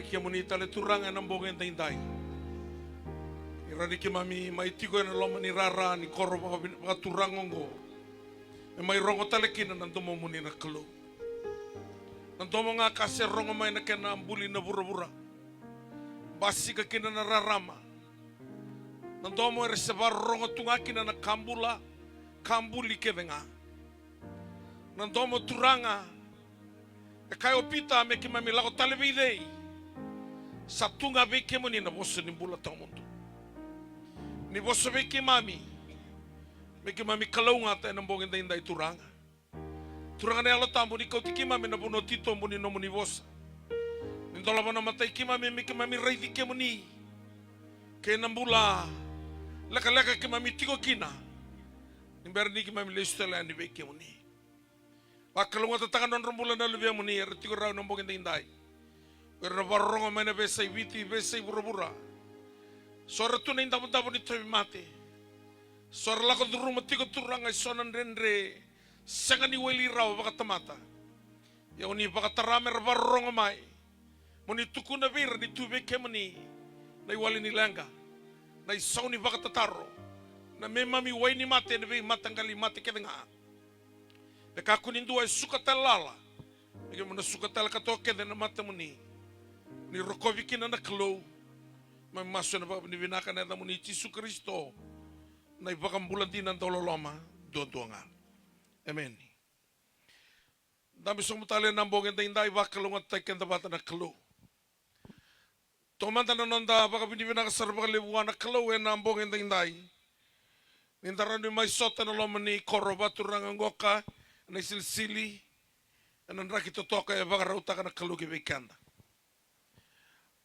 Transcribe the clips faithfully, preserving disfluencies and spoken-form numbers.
kemuni tale Turaga ena bogi edaidai. Ni rawa ni keimami mai tiko ena loma ni rara ni koro vakavi-, vakaturaga oqo, me mai rogo tale kina na domomuni na Kalou. Na domo ga ka se rogo mai na kena buli na vuravura, basika kina na rarama. Na domo era se vakarorogo tu ga kina na ka bula, ka buli kece ga. Na domo Turaga, e kaya o Pita me keimami lako tale vei cei? Sa tu ga vei kemuni na vosa ni bula tawamudu. Ni vosa vei keimami, me keimami kalougata ena bogi edaidai Turaga. Turaga na Yalo Tabu, ni kauti keimami ena vanua titobu ni nomuni vosa. Ni dolava na matai keimami me keimami raici kemuni kei na bula lekaleka keimami tiko kina, ni bera ni keimami lesu tale yani vei kemuni. Vakalougatataka na nodra bula na luvemuni era tiko rawa ena bogi edaidai. O ira na vakarorogo mai na veiyasai Viti, veiyasai vuravura. So era tu na idavodavo ni tauvimate. So era lako curuma tiko Turaga eso na dredre sega ni wili rawa vakatamata. Ia o ni vakatara me ra vakarorogo mai, mo ni tukuna vei ira ni tu vei kemuni na iwali ni leqa, na isau ni vakatataro, na meimami wai ni mate ena veimataqali mate kece ga. Me kakua ni dua e suka tale lala, me keimami na suka tale katoa kece ena matamuni. Ni rokovi kina na Kalou. Keimami masu ena vakavinavinaka ena yacamuni Jisu Karisito, na iVakabula dina dauloloma duadua ga. Emeni. Dabe sobu tale ena bogi edaidai, vakalougatataki keda vata na Kalou. Taumada na noda vakavinavinaka sara vakalevu vua na Kalou ena bogi edaidai, ni da rawa ni mai sota ena loma ni koro vakaturaga oqo ka ena isilisili, ena draki totoka e vakarautaka na Kalou ki vei keda.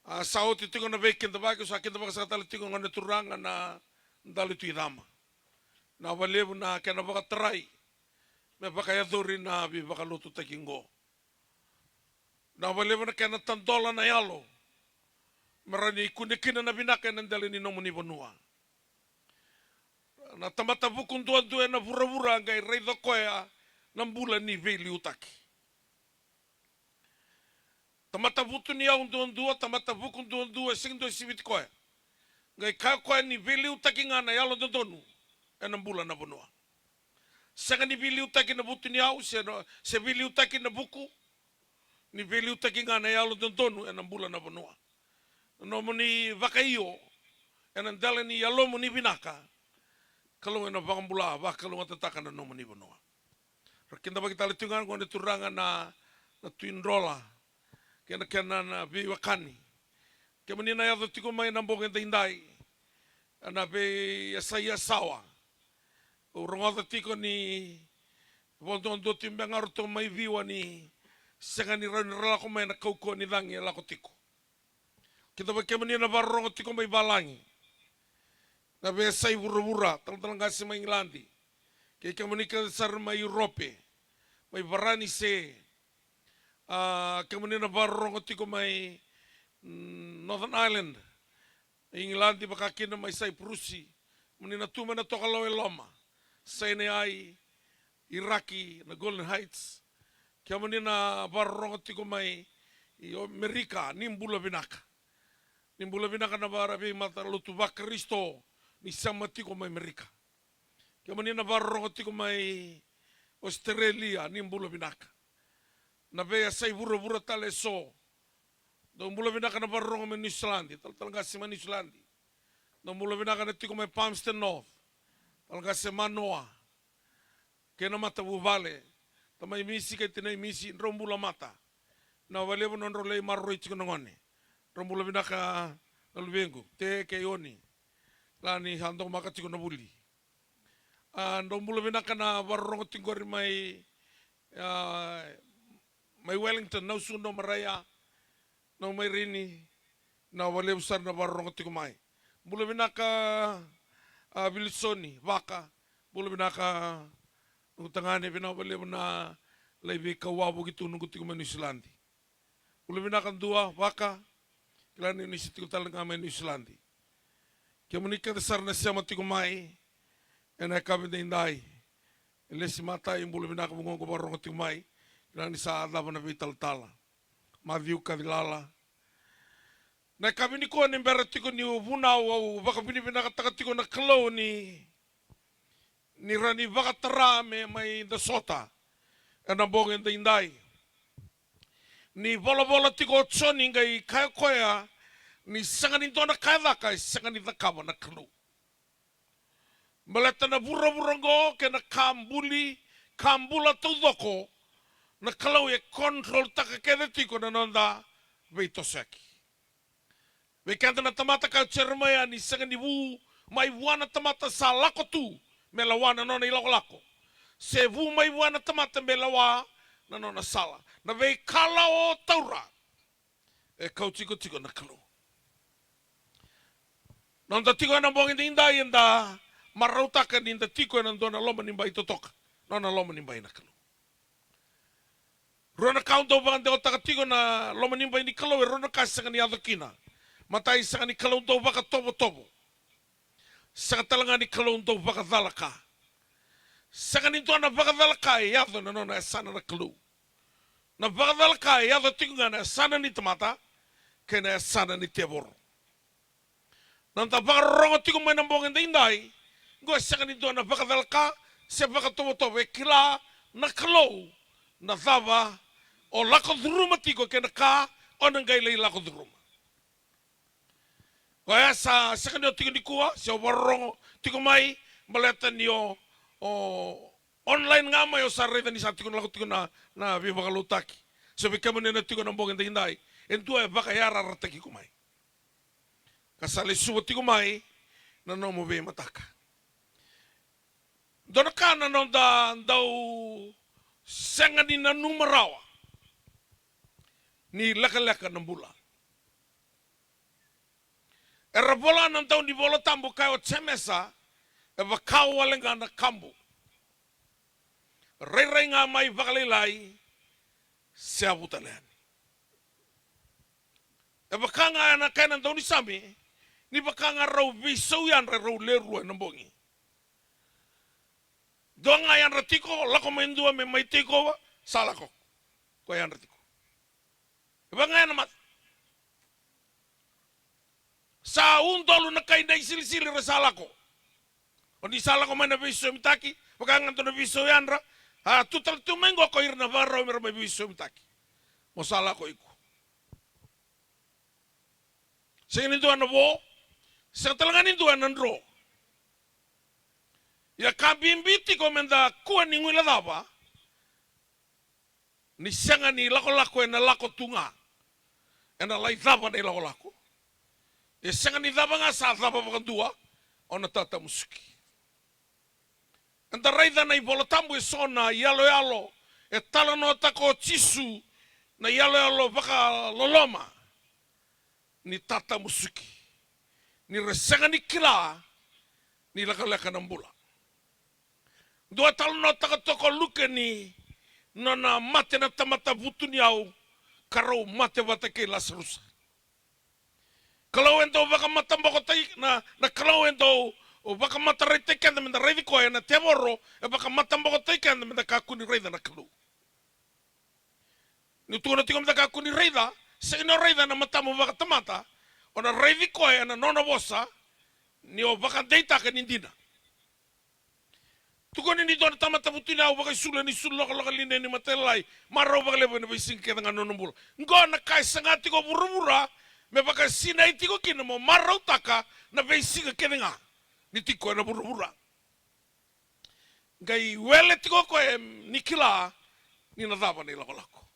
A, sa oti tiko na veikidavaki, sa kidavaka saka tale tiko gone turaga na Dalitui Cama. Vinaka vakalevu na kena vakatarai me vakayacori na veivakalotutaki oqo. Vinaka vakalevu na kena tadola na yalo me rawa ni kune kina na vinaka ena dela ni nomuni vanua. Na tamata vuku duadua ena vuravura qai raica o koya na bula ni veiliutaki. Tamata vutuniyau duadua, tamata vuku duadua, e sega ni dua e siviti koya. Qai kaya o koya ni veiliutaki ga na yalododonu ena bula na vanua. Sega ni veiliutaki na vutuniyau, se na, se veiliutaki na vuku, ni veiliutaki ga na yalododonu ena bula na vanua. Na nomuni vakaio ena dela ni yalomuni vinaka, Kalou ena vakabula, vakalougatataka na nomuni vanua. Ra kidavaki tale tiko ga na gone turaga na, na Tui Drola kei na kena na veiwekani. Kemuni na yaco tiko mai na bogi edaidai ena veiyasai Yasawa, au rogoca tiko ni vodovodo tiko beka ga ratou mai Viwa ni sega ni rawa ni ra lako mai na kaukauwa ni cagi e lako tiko. Kidavaki kemuni na vakarorogo tiko mai valagi, na veiyasai vuravura, talatala qase mai Igiladi, kei kemuni kece sara mai Europe, mai Varanise. A, kemuni na vakarorogo tiko mai, mm, Northern Ireland, Igiladi, vaka kina mai Saipurusi, kemuni na tu mai na Tokalau e Loma, Sinai, Iraki, na Golan Heights. Kemuni na vakarorogo tiko mai i Amerika, ni bula vinaka. Ni bula vinaka na vara veimatalotu vaKarisito ni sema tiko mai Amerika. Kemuni na vakarorogo tiko mai Australia, ni bula vinaka. Na veiyasai vuravura tale eso, dou bula vinaka na vakarorogo mai Niusiladi, talatala qase mai Niusiladi. Dou bula vinaka na tiko mai Palmerston North, talatala qase Manoa, kei na matavuvale, tamai Misi kei tinai Misi, drau bula mata. Vinaka vakalevu na nodrau lai maroroi tiko na gone. Drau bula vinaka na luvequ, Te kei Oni, kila ni sa domaka tiko na vuli. A, drau bula vinaka na vakarorogo tiko qori mai, a, mai Wellington, Nausua, Maraia, na Mairini, vinaka vakalevu sara na vakarorogo tiko mai. Bula vinaka, a, Vilisoni, Vaka, bula vinaka noqu tagane, vinaka vakalevu na lai veikau wavoki tu noqu tiko mai Niusiladi. Bula vinaka Dua, Vaka, kila ni ni se tiko tale ga mai Niusiladi. Kemuni kece sara na sema tiko mai ena yakavi edaidai. E Lesi Matai, bula vinaka vugoqu vakarorogo tiko mai, kila ni sa cava na veitalatala. Maciu Kacilala, Na yakavi nikua ni bera tiko niu vunau, au vakavinavinakataka tiko na Kalou ni, ni rawa ni vakatara me mai da sota ena bogi edaidai. Ni volavola tiko o Joni qai kaya o koya ni sega ni dua na ka e caka e sega ni cakava na Kalou. Baleta na vuravura oqo kei na ka buli, ka bula taucoko, na Kalou e control-taka kece tiko na noda veitosoyaki. Vei keda na tamata, kaya o Jeremaia ni sega ni vu mai vua na tamata sa lako tu me lawa na nona ilakolako, se vu mai vua na tamata me lawa na nona sala. Na veikalawa o taura e kau tikotiko na Kalou. Noda tiko ena bogi edaidai eda marautaka ni da tiko ena dua na loma ni bai totoka, nona loma ni bai na Kalou. Rua na ka au dau vakadewataka tiko na loma ni bai ni Kalou, e rua na ka sega ni yaco kina. Matai, sega ni Kalou dau vakatovotovo. Sega tale ga ni Kalou dau vakacalaka. Sega ni dua na vakacalaka e yaco ena nona yasana na Kalou. Na vakacalaka e yaco tiko ga ena yasana ni tamata kei na yasana ni tevoro. Na noda vakarorogo tiko mai na bogi edaidai, qo e sega ni dua na vakacalaka se vakatovotovo, e kila na Kalou na cava o lako curuma tiko kei na ka o na qai lai lako curuma. Koya sa sega ni o tiko nikua, se o vakarorogo tiko mai, baleta ni o, o online ga mai, o sa raica ni sa tiko na lako tiko na, na veivakalotutaki. Se vei kemuni na tiko na bogi edaidai, e dua e vakayarayarataki iko mai. Ka sa lesuva tiko mai na nomu veimataka. Dua na ka na noda dau sega ni nanuma rawa ni lekaleka na bula. Era vola na dau ni Vola Tabu, kaya o Jemesa, e vaka wale ga na kabu. Rairai ga mai vakalailai, se yavu tale yani. E vaka ga ena kaya na daunisame, ni vaka ga rau veisau yadra, rau le rua ena bogi. Dua ga yadra tiko, lako mai dua me mai take over, sa lako. Ko yadra tiko. E vaka ga ena mate. Sa udolu na kai na isilisili ra sa lako. O ni sa lako mai na veisosomitaki, vaka ga dua na veisau yadra, a tu tale tu mai qo ko ira na vakarau me ra mai veisosomitaki. Mo sa lako iko. Sega ni dua ena vo, sega tale ga ni dua ena dro. Ia ka bibi tiko meda kua ni guilecava, ni sega ni lakolako ena lako tu ga. Ena lai cava na ilakolako. E sega ni cava ga, sa cava vakadua, o na tatamusuki. Eda raica na iVola Tabu e so na iyaloyalo e talanoataka o Jisu, na iyaloyalo vakaloloma ni tatamusuki, ni ra sega ni kila ni lekaleka na bula. Dua e talanoataka toka o Luke ni nona mate na tamata vutuniyau ka rau mate vata kei Lasarusa. Kalou e dau vakamatabokotaki, na, na Kalou e dau vakamataraitaki keda meda raici koya, na tevoro e vakamatabokotaki keda meda kakua ni raica na Kalou. Niu tukuna tiko meda kakua ni raica, sega ni o raica ena matamu vakatamata, o na raici koya ena nona vosa, ni o vakadeitaka ni dina. Tukuni ni dua na tamata vutuniyau vakaisulu ena isulu lokaloka lineni Matailalai, marau vakalevu ena veisiga kece ga na nona bula. Qo na ka e saga tiko o vuravura me vakasinai tiko kina mo marautaka na veisiga kece ga ni tiko ena vuravura. Qai wele tiko o koya ni kila ni na cava na ilakolako.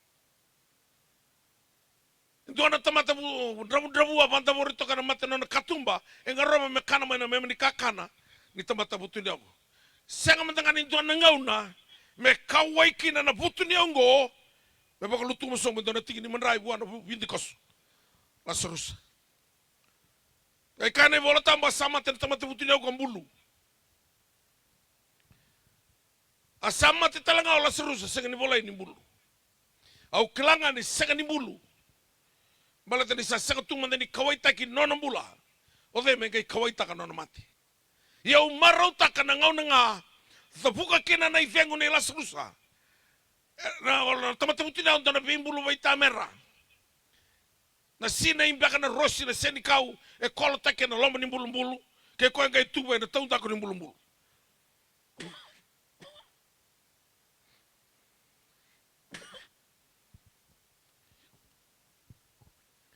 Dua na tamata vu-, dravudravua, vakadavori toka na mata na nona katuba, e qarova me kana mai na meme ni kakana ni tamata vutuniyau. Sega mada ga ni dua na gauna me kauwai kina na vutuniyau oqo, me vakalutuma sobu e dua na tiki ni madrai vua na vu-, vidikoso. Lasarusa. Qai kaya na iVola Tabu, a sa mate na tamata vutuniyau ka bulu. A sa mate tale ga o Lasarusa, sega ni volai ni bulu. Au kila ga ni sega ni bulu. Baleta ni sa sega tu mada ni kauwaitaki nona bula, o cei me qai kauwaitaka nona mate? Ia au marautaka na gauna ga cavuka kina na icegu nei Lasarusa, e, na, na tamata vutuniyau, dua na veibulu vaitamera. Na sinai beka na rosi na senikau e kolotaki ena loma ni bulubulu, ke koya qai tuva ena taudaku ni bulubulu.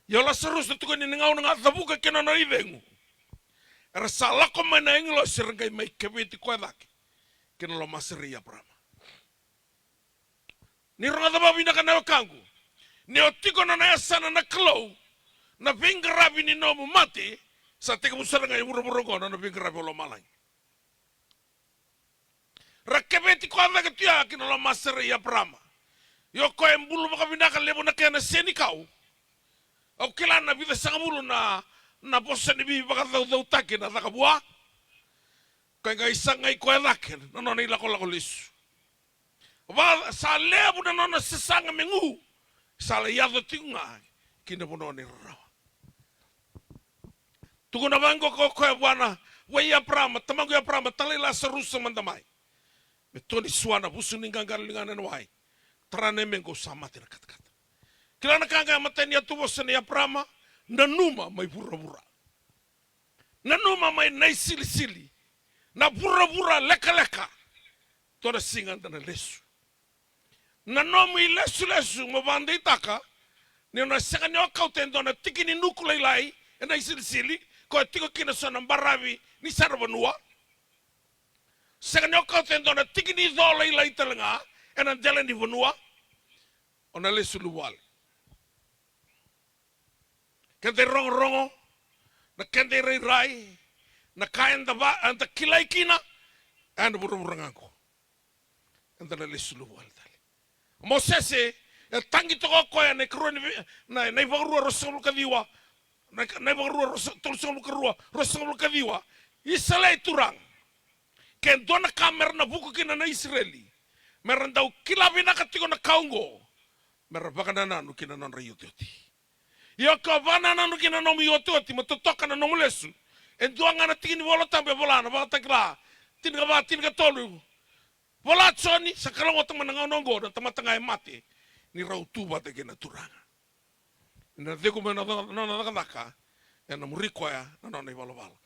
Ia o Lasarusa tukuni ni gauna ga cavuka kina nona icegu, era sa lako mai na agilosi, era qai mai keveti koya cake ki na lomaserei Eparama. Ni rogoca vakavinaka na wekaqu, ni o tiko na nona yasana na Kalou, na veiqaravi ni nomu mate sa tekivu sara ga e vuravura oqo na nona veiqaravi o lomalagi. Ra keveti koya cake tu ya ki na lomaserei Eparama. Ia o koya e bulu vakavinaka, levu na kena senikau. Au kila na vica sagavulu na, na vosa ni veivakacaucautaki na caka vua. Koya qai sagai koya cake na nona ilakolako lesu. Va, sa levu na nona sasaga me gu, sa lai yaco tiko ga ki na vanua ni rarawa. Tukuna vaqo ko koya vua na, vua i Eparama, tamaqu Eparama, talai Lasarusa mada mai. Me to ni sua na vusu ni qaqalo ni gane na wai. Tara na yame qo, sa mate na katakata. Kila na ka ga e matai ni yatuvosa nei Eparama, nanuma mai vuravura. Nanuma mai Naisilisili, na vuravura lekaleka. Dua na siga da na lesu. Na nomu ilesulesu mo vakadeitaka ni o na sega ni o kauta e dua na tiki ni nuku lailai e Naisilisili, ko e tiko kina so na baravi ni saravanua. Sega ni o kauta e dua na tiki ni co lailai tale ga ena dela ni vanua. O na lesu luvawale. Keda irogorogo, na keda irairai, na ka eda va, eda kilai kina, ena vuravura ga qo. Eda na lesu luvawale tale. O Mosese, e tagi toka o koya na ikarua ni vei-, na, na iVakarua ruasagavulu ka ciwa, na, na iVakarua ruasa-, tolusagavulu ka rua, ruasagavulu ka ciwa. Isa lei Turaga, ke dua na ka mera na vuku kina na Isireli, mera dau kila vinaka tiko na ka oqo, mera vakanananu ki na nodra iotioti. Ia ke o vakanananu ki na nomu iotioti mo totoka na nomu lesu, e dua ga na tiki ni Vola Tabu e vola na Vakatakila tinikava, tinikatolu. Vola Joni, sa kalougata mai na gauna oqo na tamata ga e mate ni rau tu vata kei na Turaga. Ena cegu mai na ca-, nona cakacaka, ena muri koya na nona ivalavala.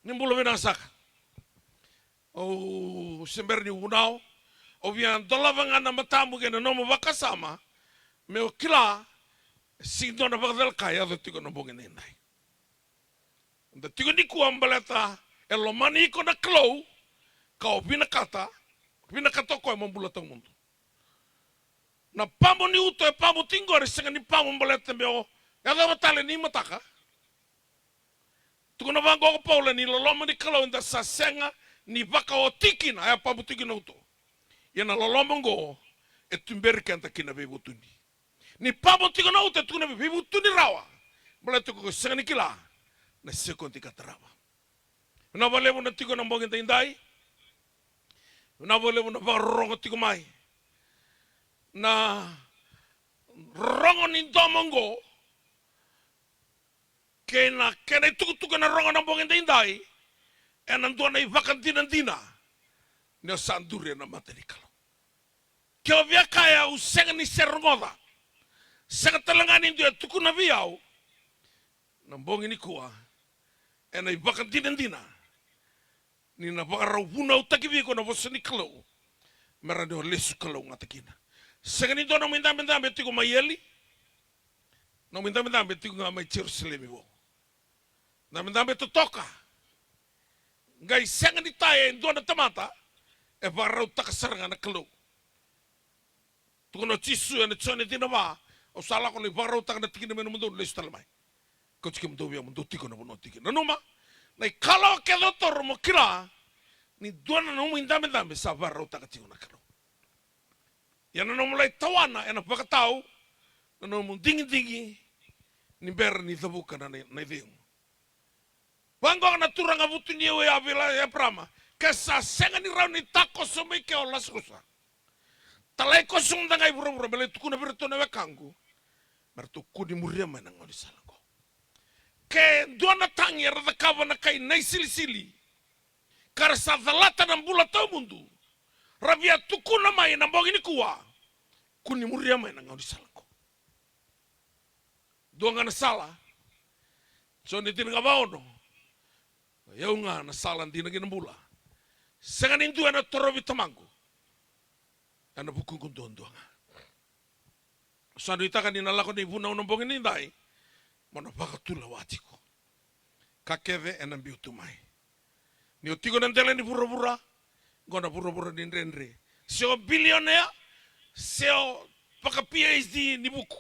Ni bula vinaka saka. Au se bera ni vunau, au via dolava ga na matamu kei na nomu vakasama, meu kila, e sega ni dua na vakacalaka e yaco tiko na bogi edaidai. Da tiko nikua baleta e lomani iko na Kalou, ka o vinakata, vinakata o koya mo bula tawamudu. Na pamu ni uto e pamu tiko qori, sega ni pamu baleta me o yacova tale ni mataka. Tukuna vaqo ko Paula ni loloma ni Kalou eda sa sega ni vakaoti kina, e pamu tiko na uto. Ia na loloma oqo e tuberi keda ki na veivutuni. Ni pamu tiko na uto e tukuna veivutuni rawa. Baleta ko sega ni kila na sekodi ka tarava. Vinaka vakalevu na tiko na bogi edaidai. Vinaka vakalevu na vakarorogo tiko mai. Na rorogo ni domo oqo kei na kena itukutuku ena rogo na bogi edaidai, ena dua na ivakadinadina ni o sa duri ena mata ni Kalou. Ke o via kaya au sega ni se rogoca, sega tale ga ni dua e tukuna vei au, na bogi nikua, ena ivakadinadina ni na vakarau vunautaki vei iko na vosa ni Kalou, me rawa ni o lesu kalougata kina. Sega ni dua nomu idabedabe tiko mai eli, nomu idabedabe tiko ga mai Jerusalemi vou. Dabedabe totoka. Qai sega ni taya e dua na tamata, e vakarautaka sara ga na Kalou. Tukuna o Jisu ena Joni e tinava, au sa lako lai vakarautaka na tikina me nomudou, lesu tale mai. Kauti kemudou vei au mo dou tiko na vanua tiko. Nanuma, na ikalawa kece o toro mo kila ni dua na nomu idabedabe sa vakarautaka tiko na Kalou. Ia na nomu lai tawana ena vakatau na nomu digidigi ni bera ni cavuka na, na, na icegu. Vaqo na Turaga vutuniyau ya vei Eparama, ke sa sega ni rawa ni takoso mai ke o Lasarusa, talai koso mada ga i vuravura me lai tukuna vei iratou na wekaqu, me ratou kua ni muria mai na gaunisala oqo. Ke dua na tagi era cakava na kai Naisilisili, ka ra sa calata na bula tawamudu, ra via tukuna mai na bogi nikua, kua ni muria mai na gaunisala oqo. Dua ga na sala. Joni tinikava ono. O yau ga na sala, dina kei na bula. Sega ni dua ena torovi Tamaqu ena vukuqu duadua ga. Sa nuitaka ni na lako na ivunau na bogi nidai, mo na vakatulewa tiko. Ka kece ena biu tu mai. Ni o tiko na dela ni vuravura, qo na vuravura ni dredre. Se o bilionea, se o vaka P H D ni vuku.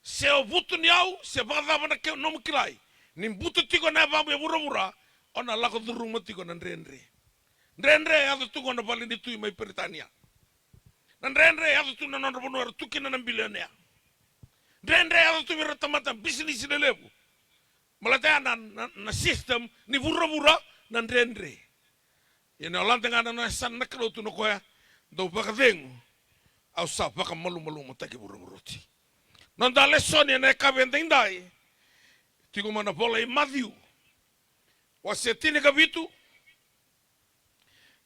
Se o vutuniyau, se vakacava na ke nomu kilai. Ni butu tiko na yavamu e vuravura, o na lako curuma tiko na dredre. Dredre e yaco tu qo na vale ni tui mai Peritania. Na dredre e yaco tu na nodra vanua era tu kina na bilionea. Dredre e yaco tu vei ira tamata bisinisi lelevu. Baleta ya na, na, na system ni vuravura na dredre. Ia ni o lade ga na nona yasana na Kalou, tukuna o koya, dou vakacegu, au sa vakamalumalumataki vuravura oti. Noda lesoni ena yakavi edaidai, tiko mai na vola i Maciu. Wase tinikavitu,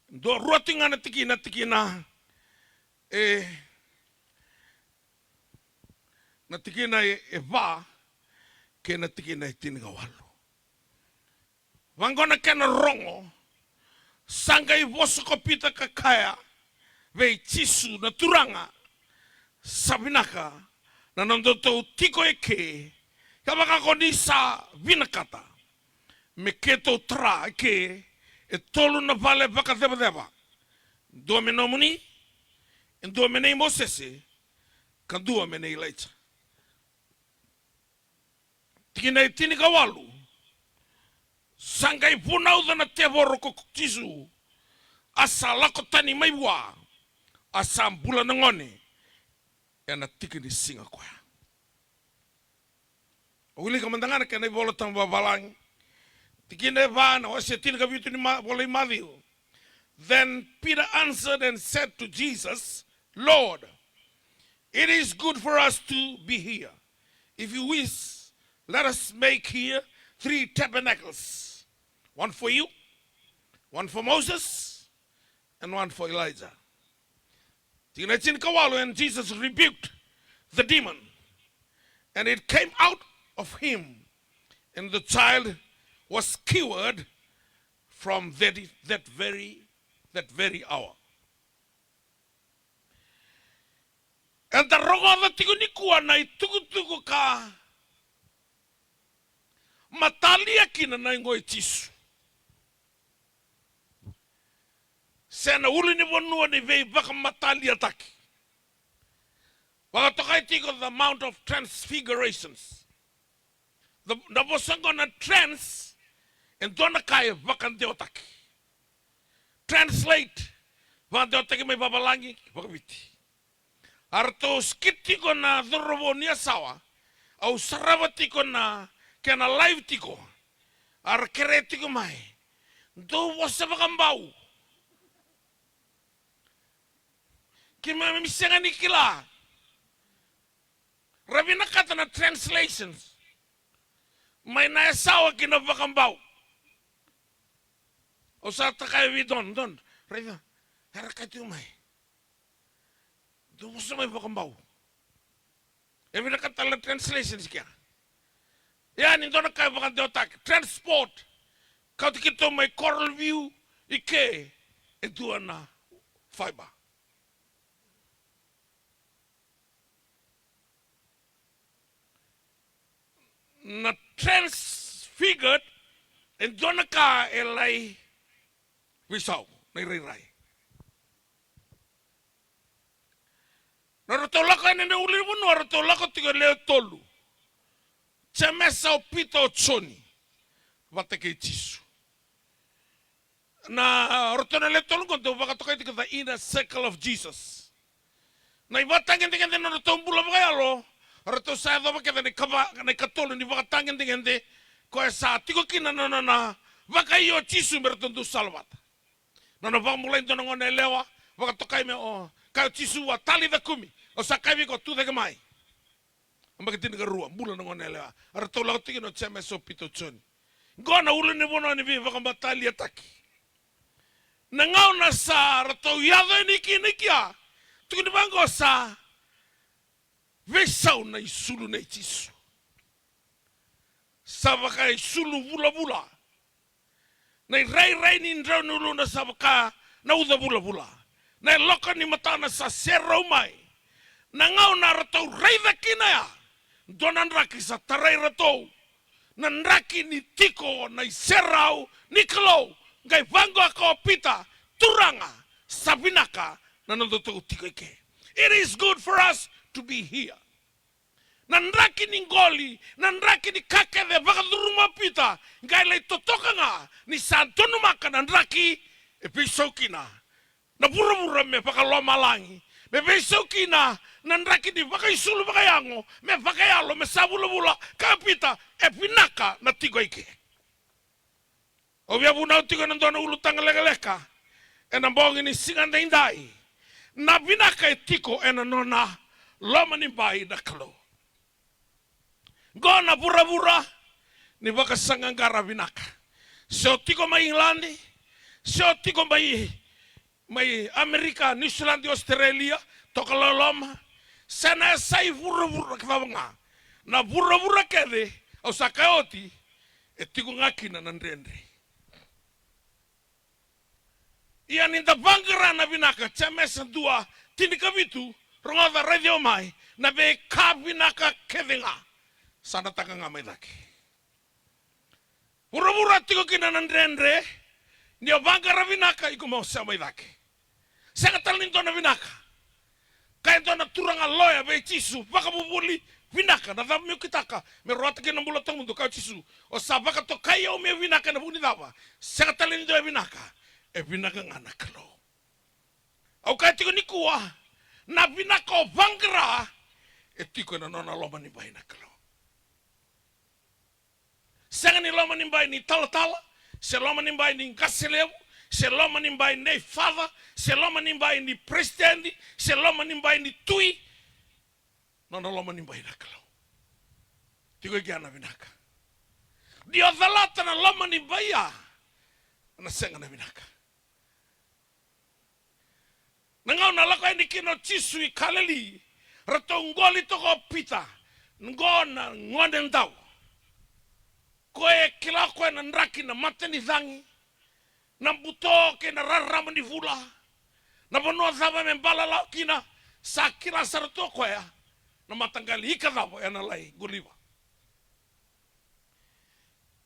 dua, rua tiko ga na tikina, tikina, e, na tikina e, e va, kei na tikina e tinikawalu. Vaqo na kena rogo, sa qai vosa ko Pita ka kaya vei Jisu, na Turaga, sa vinaka na nodatou tiko eke, kevaka ko ni sa vinakata, me keitou tara eke e tolu na vale vakacevaceva, dua me nomuni, e dua me nei Mosese, ka dua me nei Ilaija. Tikina e tinikawalu, sa qai vunauca na tevoro ko Jisu, a sa lako tani mai vua, a sa bula na gone ena tiki ni siga koya. O wilika mada ga na kena iVola Tabu vavalagi. Tikina e va na wase tinikavitu ni ma, vola i Maciu. Then Peter answered and said to Jesus, Lord, it is good for us to be here. If you wish, let us make here three tabernacles, one for you, one for Moses, and one for Elijah. Tikina e tinikawalu, and Jesus rebuked the demon, and it came out of him, and the child was cured from that, that very, that very hour. Eda rogoca tiko nikua na itukutuku ka matalia kina na yago i Jisu. Se na ulunivanua ni veivakamataliataki. Vakatokai tiko the Mount of Transfigurations. The, na vosa qo na trans, e dua na ka e vakadewataki. Translate, vakadewataki mai vavalagi, vakaviti. A ratou skit tiko na cauravou ni Yasawa, au sarava tiko na kena live tiko. A ra kerea tiko mai, dou vosa vakabau. Keimami sega ni kila. Ra vinakata na translations mai na Yasawa ki na vakabau. Au sa kaya vei Don, Don, raica, era kaya tiko mai, dou vosa mai vakabau. E vinakata tale na translations kea. Ia ni dua na ka e vakadewataki, transport. Kauti keitou mai Coral View i ke e dua na fiber. Na transfigured e dua na ka e lai veisau, na irairai. Na ratou lako yani na ulunivanua, ratou lako tiko e lewe tolu. Jemesa, o Pita, o Joni, vata kei Jisu. Na, o ratou na lewe tolu qo dau vakatokai tiko the inner circle of Jesus. Na ivakatagedegede na nodratou bula vakayalo, o ratou sa yacova kece na ikava, na ikatolu ni vakatagedegede, koya sa tiko kina na nona vakaio o Jisu me ratou dau sala vata. Nona vakabulai dua na gone yalewa, vakatokai me o, kaya o Jisu vua, Talitha kumi, au sa kaya vei iko, tucake mai. Yabaki tinikarua, bula na gone yalewa. A ratou lako tiko kina o Jemesa, o Pita, o Joni. Qo na ulunivanua ni veivakamataliataki. Na gauna sa ratou yaco yani kina i kea, tukuni vaqo sa Veisau na isulu nei Jisu. Sa vaka isulu vulavula. Na irairai ni drau ni uluna sa vaka na uca vulavula. Na yaloka ni matana sa serau mai. Na gauna ratou raica kina ya, dua na draki sa tarai ratou. Na draki ni tiko na iserau ni Kalou. Qai vaqo o Pita, Turaga, sa vinaka na nodatou tiko i ke. It is good for us to be here. Na draki ni qoli, na draki ni ka kece e vakacuruma o Pita, qai lai totoka ga ni sa donumaka na draki e veisau kina na vuravura me vakalomalagi, me veisau kina na draki ni vakaisulu vakayago, me vakayalo, me sa vulavula, kaya o Pita, e vinaka na tiko i ke. Au via vunau tiko ena dua na ulutaga lekaleka ena bogi ni siga daidai. Na vinaka e tiko ena nona loma ni bai na Kalou. Qo na vuravura ni vakasaqaqara vinaka. Se o tiko mai Igiladi, se o tiko mai, mai Amerika, Niusiladi, Ositerelia, toka loloma, se na yasai vuravura cava ga. Na vuravura kece, au sa kaya oti, e tiko ga kina na dredre. Ia ni da vaqara na vinaka, Jemesa dua, tinikavitu, rogoca, raici au mai, na veika vinaka kece ga sa na taka ga mai cake. Vuravura tiko kina na dredre, ni o vaqara vinaka, iko mo sema mai cake. Sega tale ni dua na vinaka. Kaya e dua na turaga loya vei Jisu, vakavuvuli, vinaka, na cava meu kitaka meu rawata kina na bula tawamudu? Kaya o Jisu, o sa vakatokai au meu vinaka ena vuku ni cava? Sega tale ni dua e vinaka, e vinaka ga na Kalou. Au kaya tiko nikua, na vinaka o vaqara, e tiko ena nona loma ni bai na Kalou. Sega ni loma ni bai ni talatala, se loma ni bai ni qase levu, se loma ni bai nei father, se loma ni bai ni president, se loma ni bai ni tui. Nona loma ni bai na Kalou. Tiko i kea na vinaka. Ni o calata na loma ni bai ya, na sega na vinaka. Na gauna lako yani kina o Jisu i Kalili, ratou qoli toka o Pita, qo na gone dau. Koya e kila o koya na draki na matanicagi, na buto kei na rarama ni vula, na vanua cava me balalawa kina, sa kila sara tu o koya na mataqali ika cava ena lai qoliva.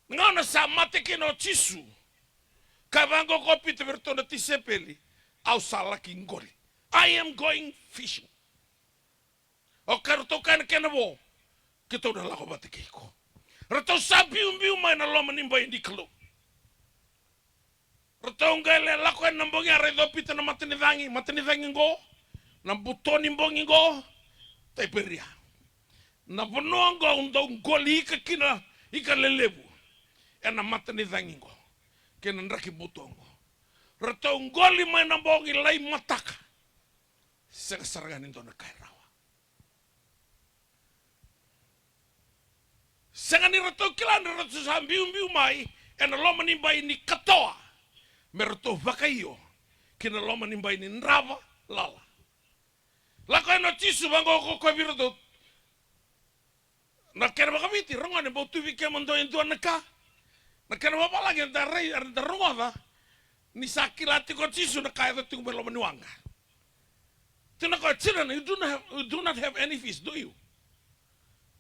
Na gauna sa mate kina o Jisu, kaya vaqo ko Pita vei iratou na tisaipeli, au sa laki qoli. I am going fishing. O kaya ratou kaya na kena vo, keitou na lako vata kei iko. Ratou sa biubiu mai na loma ni bai ni Kalou. Ratou qai lai lako yani na bogi, a raica o Pita na matanicagi, matanicagi qo, na buto ni bogi qo, Taiperia. Na vanua qo au dau qoli ika kina, ika lelevu, ena matanicagi qo kei na draki buto qo. Ratou qoli mai na bogi lai mataka. Sega sara ga ni dua na ka e rawa. Sega ni ratou kila ni ratou sa biubiu mai ena loma ni bai ni katoa me ratou vakaio ki na loma ni bai ni drava lala. Lako yani o Jisu, vaqo ko koya vei iratou. Na kena vakaviti, ra gone, bau tu vei kemudou e dua na ka. Na kena vavalagi eda rai, eda rogoca ni sa kila tiko o Jisu na ka e yaco tiko mai loma ni waqa. Tukuna o koya, children, you do not have, you do not have any fish, do you?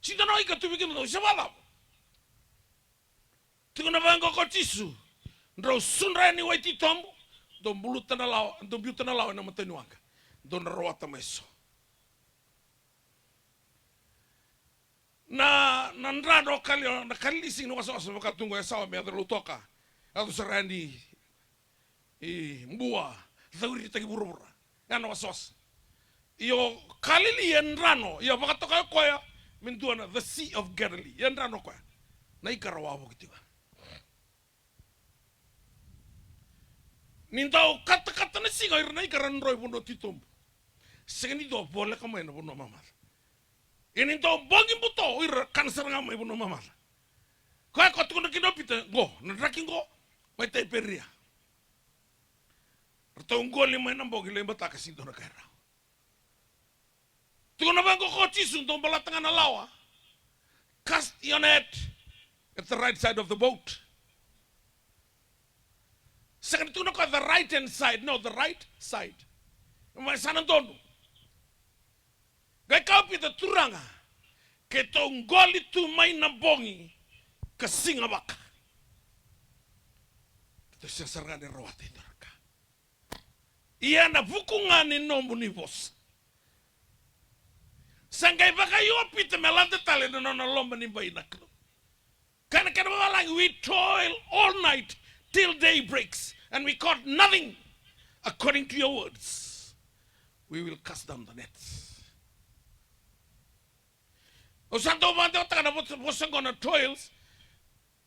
Sega ni dua na ika tu vei kemudou, se vakacava? Tukuna vaqo ko Jisu, drau sudra yani wai titobu, dou buluta na lawa, dou biuta na lawa ena mataniwaqa, dou na rawata mai eso. Na, na dra o Kalili, na Kalili, sega ni wasawasa vaka tu qo, e sawa me yaco Lautoka, yaco sara yani i Bua, cauritaki vuravura. Ya na wasawasa. Io, Kalili e drano, ia vakatokai koya me dua na the Sea of Galilee. E drano koya. Na ika ra wavoki tiko. Ni dau katakata na siga, o ira na ika ra dro i vanua titobu. Sega ni dua voleka mai na vanua mamaca. Ia ni dau bogi buto, o ira kana sara ga mai vanua mamaca. Koya ko tukuna kina o Pita, qo, na draki qo, mai Taiperia. Ratou qoli mai na bogi, lai mataka, sega ni dua na ka e rawa. Tukuna vaqo ko Jisu, dou balata ga na lawa. Cast your net at the right side of the boat. Sega ni tukuna ko the right hand side, no, the right side. Mai sa na donu. Qai kaya o Pita, Turaga, keitou qoli tu mai na bogi ka siga vaka. Keitou sega sara ga ni rawata e dua na ka. Ia na vuku ga ni nomuni vosa. Sa qai vakaio o Pita me lade tale na nona loma ni bai na Kalou. Kaya na kena vavalagi, we toil all night till day breaks, and we caught nothing. According to your words, we will cast down the nets. Au sa dau vakadewataka na vosa, vosa qo na toils.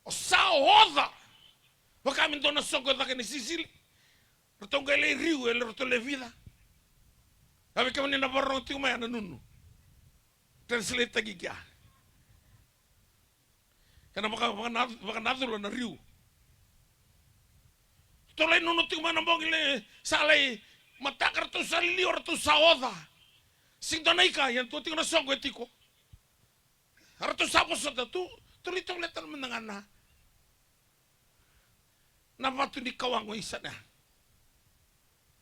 O sa oca. Vaka me dua na soqo e cake ni sisili. Ratou qai lai riu, e le ratou le vica. A vei kemuni na vakarorogo tiko mai a na nunu. Translate taki kea. Kena vaka, vakana, vakanacula na riu. Ratou lai nunu tiko mai na bogi le sa lai mataka, ratou sa liwa, ratou sa oca. Sega ni dua na ika, ia dua tiko na soqo e tiko. A ratou sa vosota tu, tu li tau le tana mada ga na, na vatu ni kawaqo i sana.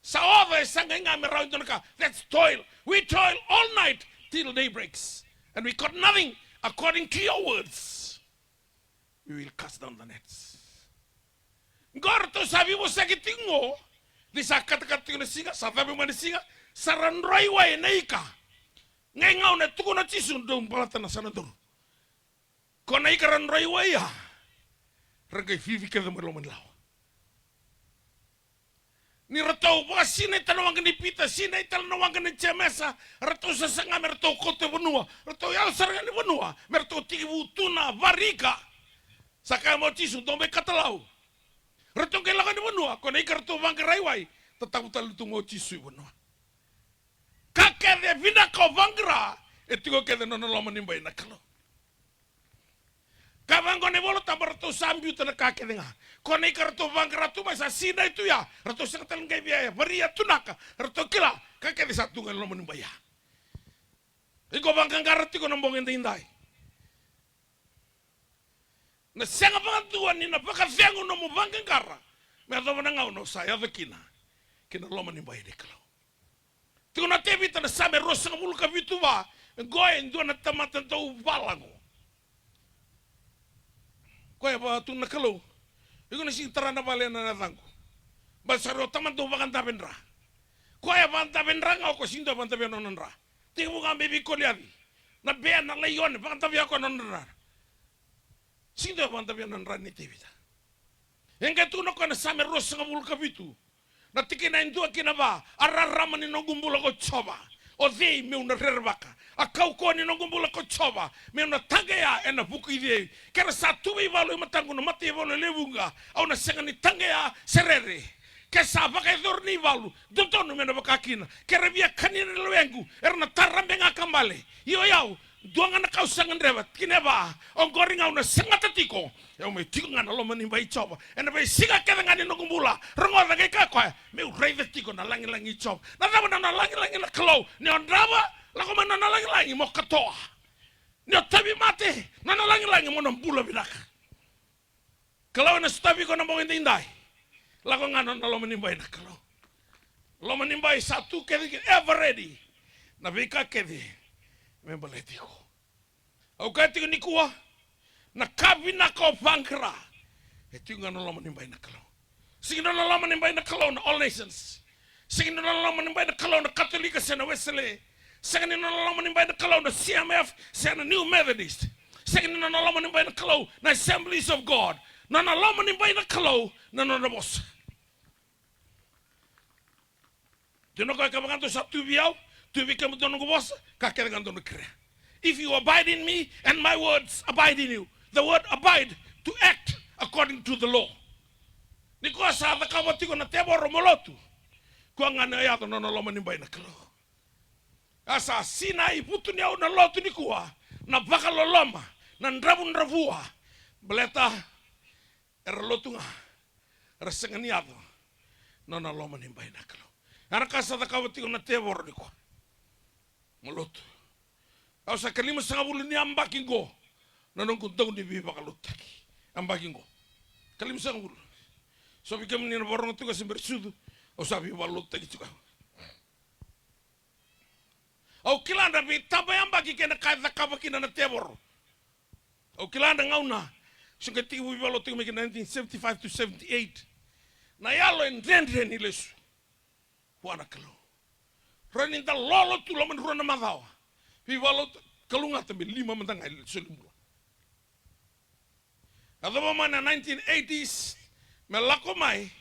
Sa oca e sa qai ga me rawa e dua na ka. That's toil. We toil all night till day breaks. And we caught nothing. According to your words, we will cast down the nets. Qo ratou sa veivosaki tiko qo. Ni sa katakata tiko na siga, sa cabe mai na siga, sa ra dro i wai na ika. Qai gauna e tukuna o Jisu, dou balata na sa na donu. Ko na ika ra dro i wai ya. Ra qai vivi kece mai loma ni lawa. Ni ratou vakasinaita na waqa nei Pita, sinaita na waqa nei Jemesa, ratou sasaga me ratou kauta vanua, ratou yalo sara ga ni vanua, me ratou tekivu tu na varika. Sa kaya mai o Jisu, dou mai katalau. Ratou qai lako ni vanua, ko na ika ratou vaqara i wai, tatavu tale tu mai o Jisu i vanua. Ka kece vinaka o vaqara, e tiko kece na nona loma ni bai na Kalou. Ka vaqo na iVola Tabu, ratou sa biuta na ka kece ga. Ko na ika ratou vaqara tu mai sa sinai tu ya, ratou sega tale ni qai via varia tu naka, ratou kila, ka kece sa tu ga na loma ni bai ya. Iko vaqaqara tiko na bogi daidai. Na sega vakadua ni na vakacegu nomu vaqaqara me yacova na gauna o sa yaco kina ki na loma ni bai ni Kalou. Tiko na Tevita na Same ruasagavulu ka vitu va, e qo e dua na tamata dau valago. Koya e vaka tu na Kalou, iko na sigi tara na vale ena yacaqu. Baleta sa rau tamata dau vakadavedra. Koya e vakadavedra ga, o koya sigi dau vakadavea nona dra. Tekivu ga mai vei Koliaci na bea na laione, vakadavea koya nona dra. Sigi dau vakadavea nona dra nei Tevita. E qai tukuna koya na Same ruasagavulu ka vitu, na tikina e dua ki na va, a rarama ni noqu bula ko Jiova, o cei meu na rerevaka? A kaukauwa ni noqu bula ko Jiova, meu na taqeya ena vuku i cei? Ke ra sa tu veivalu e mataqu na mataivalu e lewe vuqa, au na sega ni taqeya se rere. Ke sa vakayacori na ivalu, dodonu me na vaka kina. Ke ra via kania na lewequ, era na tarabe ga ka bale. Ia o yau, dua ga na ka au sa gadreva, tikina e va, oqori ga au na sagata tiko. Au mai tiko ga na loma ni bai i Jiova ena veisiga kece ga ni noqu bula. Rogoca, qai kaya koya, meu raica tiko na lagilagi i Jiova. Na cava? Na nona lagilagi na Kalou. Ni o drava, lako mai na nona lagilagi mo katoa. Ni o tauvimate, na nona lagilagi mo na bula vinaka. Kalou ena sotavi iko na bogi daidai. Lako ga na nona loma ni bai na Kalou. Loma ni bai sa tu kece kina, ever ready. Na veika kece me baleti iko. Au kaya tiko nikua, na ka vinaka o vaqara, e tiko ga na loma ni bai na Kalou. Sega ni nona loma ni bai na Kalou na All Nations. Sega ni nona loma ni bai na Kalou na Katolika se na Wesele. Sega ni nona loma ni bai na Kalou na C M F se na New Methodist. Sega ni nona loma ni bai na Kalou na Assemblies of God. Nona loma ni bai na Kalou na nona vosa. Dua na ka e ka vaka dou sa tu vei au, tu vei kemudou noqu vosa, ka kece ga dou na kerea. If you abide in me and my words abide in you. The word abide, to act according to the law. Ni ko sa cakava tiko na tevoro mo lotu, ko ga na yaco na nona loma ni bai na Kalou. A sa sinai vutuniyau na lotu nikua, na vakaloloma, na dravudravua. Baleta era lotu ga, era sega ni yaco na nona loma ni bai na Kalou. Era ka sa cakava tiko na tevoro nikua. Mo lotu, Au sa ka limasagavulu ni yabaki qo na noqu dau ni veivakalotutaki. Yabaki qo ka limasagavulu. So vei kemuni na vakarorogo tu ga se bera sucu, au sa veivakalotutaki tu ga. Au kila na veitabayabaki kei na ka e cakava kina na tevoro. Au kila na gauna se qai tiki veivakalotutaki mai kina nineteen seventy-five to seventy-eight. Na yalo e dredre ni lesu vua na Kalou. Rawa ni da lolo tu loma ni rua na macawa. Veivakalotutaki, kalougata me lima mada ga e soli bula. Yacova mai na nineteen eighties me lako mai,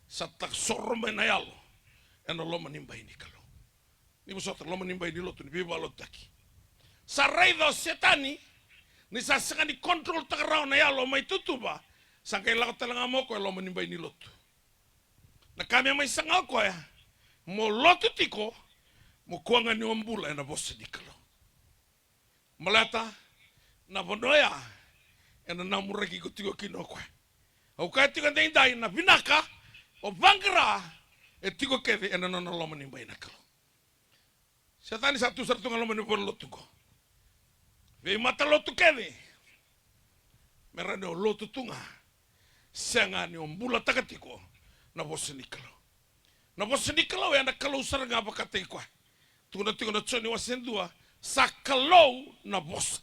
sa takosoro mai na yalo ena loma ni bai ni Kalou. Ni vosota, loma ni bai ni lotu ni veivakalotutaki. Sa raica o Setani ni sa sega ni control-taka rawa na yalo mai tutuba, sa qai lako tale ga mai o koya e loma ni bai ni lotu. Na ka me mai saga o koya, mo lotu tiko, mo kua ga ni o bula ena vosa ni Kalou. Baleta na vanua ya ena namuraki iko tiko kina o koya. Au kaya tiko edaidai, na vinaka o vaqara e tiko kece ena nona loma ni bai na Kalou. Setani sa tu sara tu ga loma ni valenilotu qo. Veimatalotu kece me rawa ni o lotu tu ga, sega ni o bulataka tiko na vosa ni Kalou. Na vosa ni Kalou ena Kalou sara ga vakataki koya. Tukuna tiko na Joni wase dua, sa Kalou na vosa.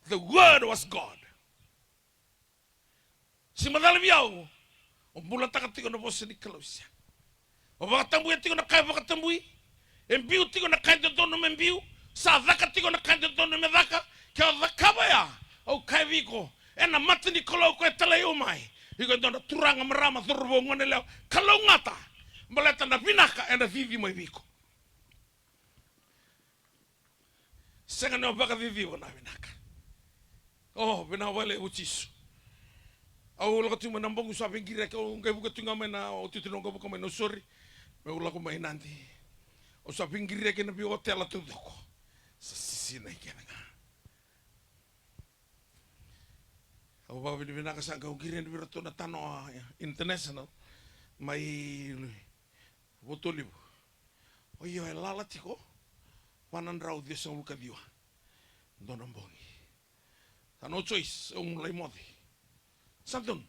The word was God. Se macala vei au, o bulataka tiko na vosa ni Kalou se sega? O vakatabuya tiko na ka e vakatabui? E biu tiko na ka e dodonu me biu? Sa caka tiko na ka e dodonu me caka? Ke o cakava ya, au kaya vei iko, ena mata ni Kalou ko e talai au mai, iko e dua na turaga, marama, cauravou, goneyalewa kalougata. Baleta na vinaka ena cici mai vei iko. Sega ni o vakaciciva na vinaka. O, vinaka vakalevu Jisu. Au lako tu mai na bogi, au sa veiqiriyaki, au qai vuka tu ga mai na, au tu tu na, au qai vuka mai na, sorry. Meu lako mai Nadi. Au sa veiqiriyaki ena veiotela taucoko. Sa sisinai kece ga. Au vakavinavinaka, sa qai qiri yani vei iratou na Tanoa International mai Votualivu. O io, e lala tiko va na drau ciwasagavulu ka ciwa. Dua na bogi. Sa no choice, au lai moce. Sa donu.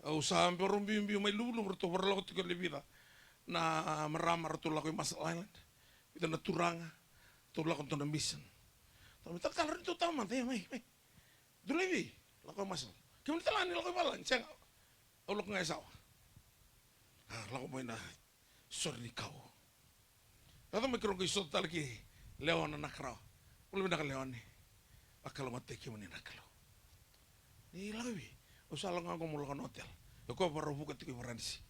Au sa bero biubiu mai Luvuluvu, ratou vakarau lako tiko e le vica na marama ratou lako i Marshall Island. Vica na turaga, ratou lako dua na mission. Tou mai talatala, ratou tau mada, ia mai, mai. Dou lai vei? Lako i Marshall. Kemuni tale ga ni lako i valagi? Sega. Au lako ga e Sawa. A, lako mai na sore ni kau. Yaco mai keirau qai sota tale kei Leona Nakarawa. Bula vinaka Leone. Vakalougatataki kemuni na Kalou. Ni lako i vei? Au sa lako ga qo meu lako na hotel. E koya vakarau vuka tiko i Varanise.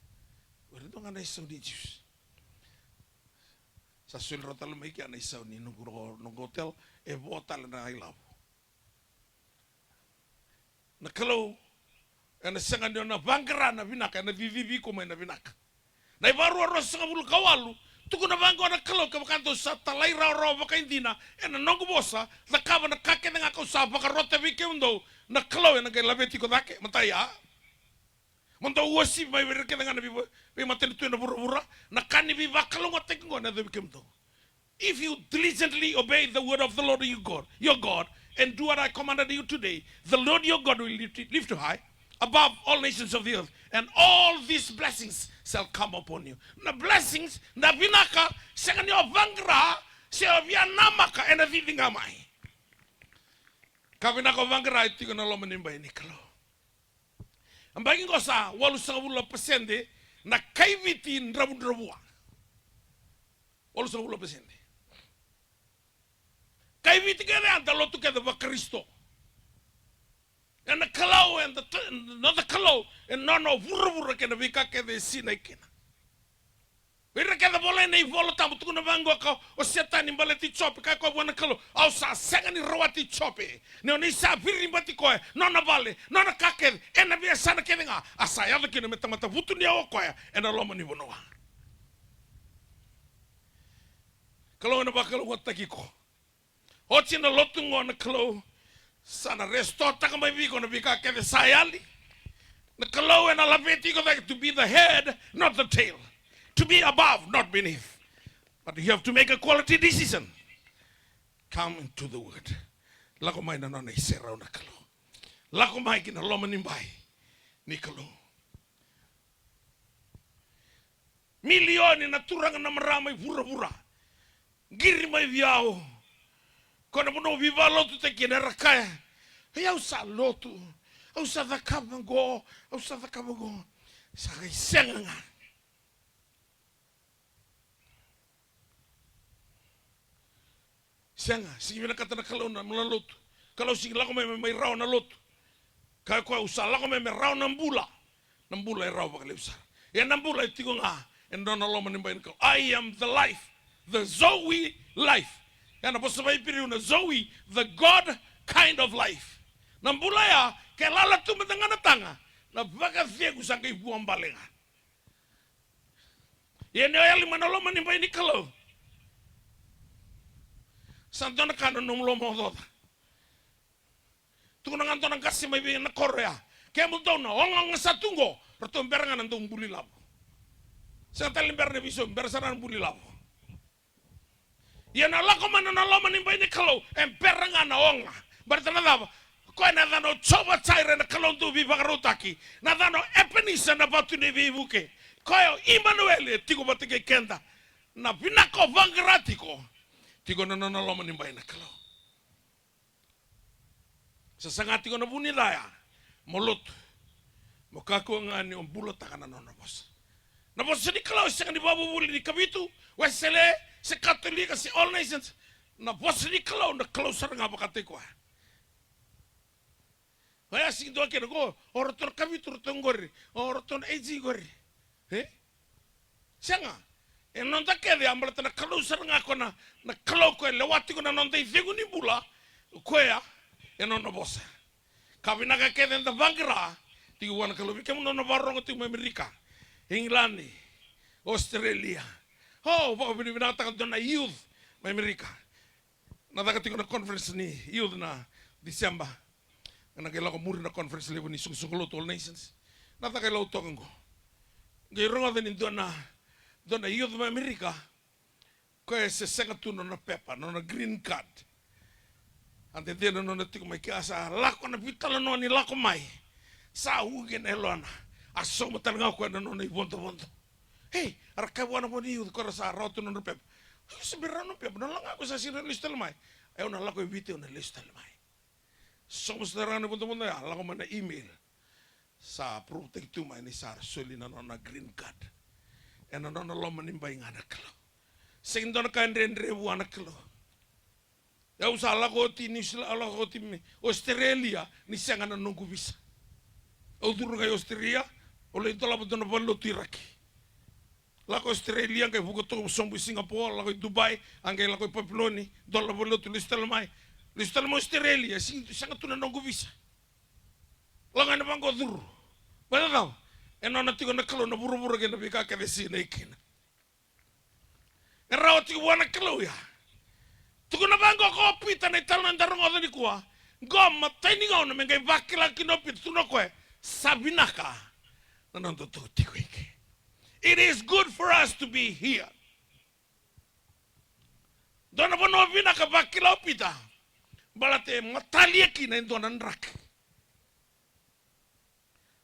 O ira dua ga na isau ni Jews. Sa soli rau tale mai kea na isau ni noqu, noqu hotel. E vo tale na ilavo. Na Kalou ena sega ni o na vaqara na vinaka, ena cicivi iko mai na vinaka. Na iVakarua ruasagavulu ka walu, tukuna vaqo na Kalou, kevaka dou sa talairawarawa vakaidina ena noqu vosa, cakava na ka kece ga kau sa vakarota vei kemudou, na Kalou ena qai laveti iko cake. Matai ya. Mo dou uasivi mai vei ira kece ga na vei, veimatanitu ena vuravura, na ka ni veivakalougatataki qo ena yacovi kemudou. If you diligently obey the word of the Lord your God, your God, and do what I commanded you today, the Lord your God will lift, lift you high above all nations of the earth, and all these blessings shall come upon you. Na blessings, na vinaka, sega ni o vaqara, se o via namaka, ena cici ga mai. Ka vinaka o vaqara e tiko ena loma ni bai ni Kalou. Yabaki qo sa walusagavulu na pasede na kai Viti dravudravua. Walusagavulu na pasede. Kai Viti kece eda lotu kece vaKarisito. Ena Kalou, eda, noda Kalou, ena nona vuravura kei na veika kece e sinai kina. Vei ira kece volai na iVola Tabu, tukuna vaqo o Setani baleti Jope, kaya koya vua na Kalou, au sa sega ni rawati Jope. Ni o ni sa viribati koya, nona vale, nona ka kece, ena veiyasana kece ga, a sa yaco kina me tamata vutuniyau o koya ena loma ni vanua. Kalou ena vakalougatataki iko. Oti na lotu qo na Kalou sa na restore-taka mai vei iko na veika kece sa yali. Na Kalou ena laveti iko cake to be the head, not the tail. To be above, not beneath. But you have to make a quality decision. Come into the word. Lako mai na nona iserau na Kalou. Lako mai ki na loma ni bai ni Kalou. Milioni na turaga na marama i vuravura. Qiri mai vei au. Ko na vanua au veivalotutaki kina era kaya, "Ei, au sa lotu. Au sa cakava qo. Au sa cakava qo." Sa qai sega ga. Sega, sigi vinakata na Kalou na, na lotu. Kalou sigi lako mai, mai, mai rawa na lotu. Kaya o koya, "Au sa lako mai me rawa na bula." Na bula e rawa vakalevu sara. Ia na bula e tiko ga ena nona loma ni bai na Kalou. "I am the life, the Zoe life." Ia na vosa vaIperiu na Zoe, the God kind of life. Na bula ya, ke lala tu mada ga na taga, na vakacegu sa qai vuabale ga. Ia ni o yali mai na loma ni bai ni Kalou, sa dua na ka na nomu lomaocaoca. Tukuna ga dua na qase mai vei na koro ya, "Kemudou na ogaoga sa tu qo, ratou bera ga na dau buli lavo." Sega tale ni bera na veisomi, bera sara na buli lavo. Ia na lako mai na, na loma ni bai ni Kalou, e bera ga na oga. Baleta na cava? Koya na yacana o Jiova Jaire, na Kalou dau veivakarautaki. Na yacana o Epenisa, na vatu ni veivuke. Koya o Imanueli, e tiko vata kei keda. Na vinaka o vaqara tiko, tiko na nona loma ni bai na Kalou. Sa saga tiko na vu ni ca ya, mo lotu, mo kakua ga ni o bulataka na nona vosa. Na vosa ni Kalou e sega ni vakavuvuli ni Kavitu, Wesele, se Katolika, se All Nations. Na vosa ni Kalou, na Kalou sara ga vakataki koya. Oya sigi dua kina qo, o ratou na Kavitu, ratou qori, o ratou na A G qori. E? Sega. E noda kece, a baleta na Kalou sara ga ko na, na Kalou ko e lewa tiko na noda icegu ni bula, koya e nona vosa. Ka vinaka kece eda vaqara tiko vua na Kalou. Vei kemudou na vakarorogo tiko mai Amerika, England, Australia. O, vakavinavinakataka dua na youth mai Amerika. Na caka tiko na conference ni youth na December. Na qai lako muri na conference levu ni soqosoqo lotu All Nations. Na caka i Lautoka qo. Qai rogoca ni dua na, dua na youth mai Amerika, koya e se sega tu na nona pepa, na nona green card. A dede na nona tiko mai ke, a sa lako na veitalanoa ni lako mai. Sa uqe na yalona. A sauma tale ga o koya na nona ivodovodo. Ei, era kaya vua na vo ni youth ko era sa rawa tu na nodra pepa. Au se bera na pepa, na laga ko sa sega ni lesu tale mai. Au na lako e Viti, au na lesu tale mai. Sauma sara ga na ivodovodo ya, lako mai na email. Sa approve-taki tu mai ni sa soli na nona green card. Ena nona loma ni bai ga na Kalou. Sega ni dua na ka e dredre vua na Kalou. Au sa lako oti Niu Siladi, au lako oti mai Australia ni sega na noqu visa. Au curu ga i Australia, au lai dolava dua na valenilotu i Iraki. Lako Australia, qai vuka toka sobu i Singapore, lako i Dubai, a qai lako i Papiloni, dola valenilotu, lesu tale mai. Lesu tale mai Australia, se, sega tu na noqu visa. Lako ena vaqo curu. Baleta cava? E nona tiko na Kalou na vuravura kei na veika kece e sinai kina. E rawa tiko vua na Kalou ya. Tukuna vaqo ko Pita na italanoa eda rogoca nikua. Qo matai ni gauna me qai vakila kina o Pita, tukuna o koya, sa vinaka na nodatou tiko ike. It is good for us to be here. Dua na vanua vinaka vakila o Pita. Baleta e matalia kina e dua na draki.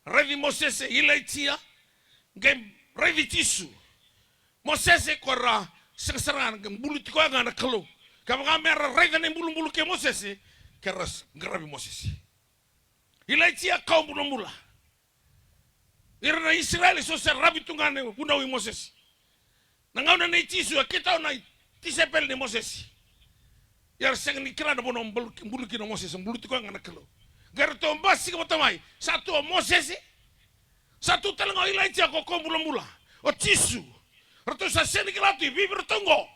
Raici Mosese, Ilaija, qai raici Jisu. Mosese ko ra sega sara ga, qai buluti koya ga na Kalou. Kevaka me ra raica na ibulubulu kei Mosese, ke ra s-, qaravi Mosese. Ilaija kau bulabula. Ira na Isireli so se ravi tu ga na vunau i Mosese. Na gauna nei Jisu, a keitou na tisaipeli nei Mosese. Ia era sega ni kila na vanua bulu-, bulu kina o Mosese, buluti koya ga na Kalou. Qai ratou basika vata mai, sa tu o Mosese, sa tu tale ga o Ilaija ko ko bulabula, o Jisu. Ratou sa sega ni kila tu i vei vei ratou qo.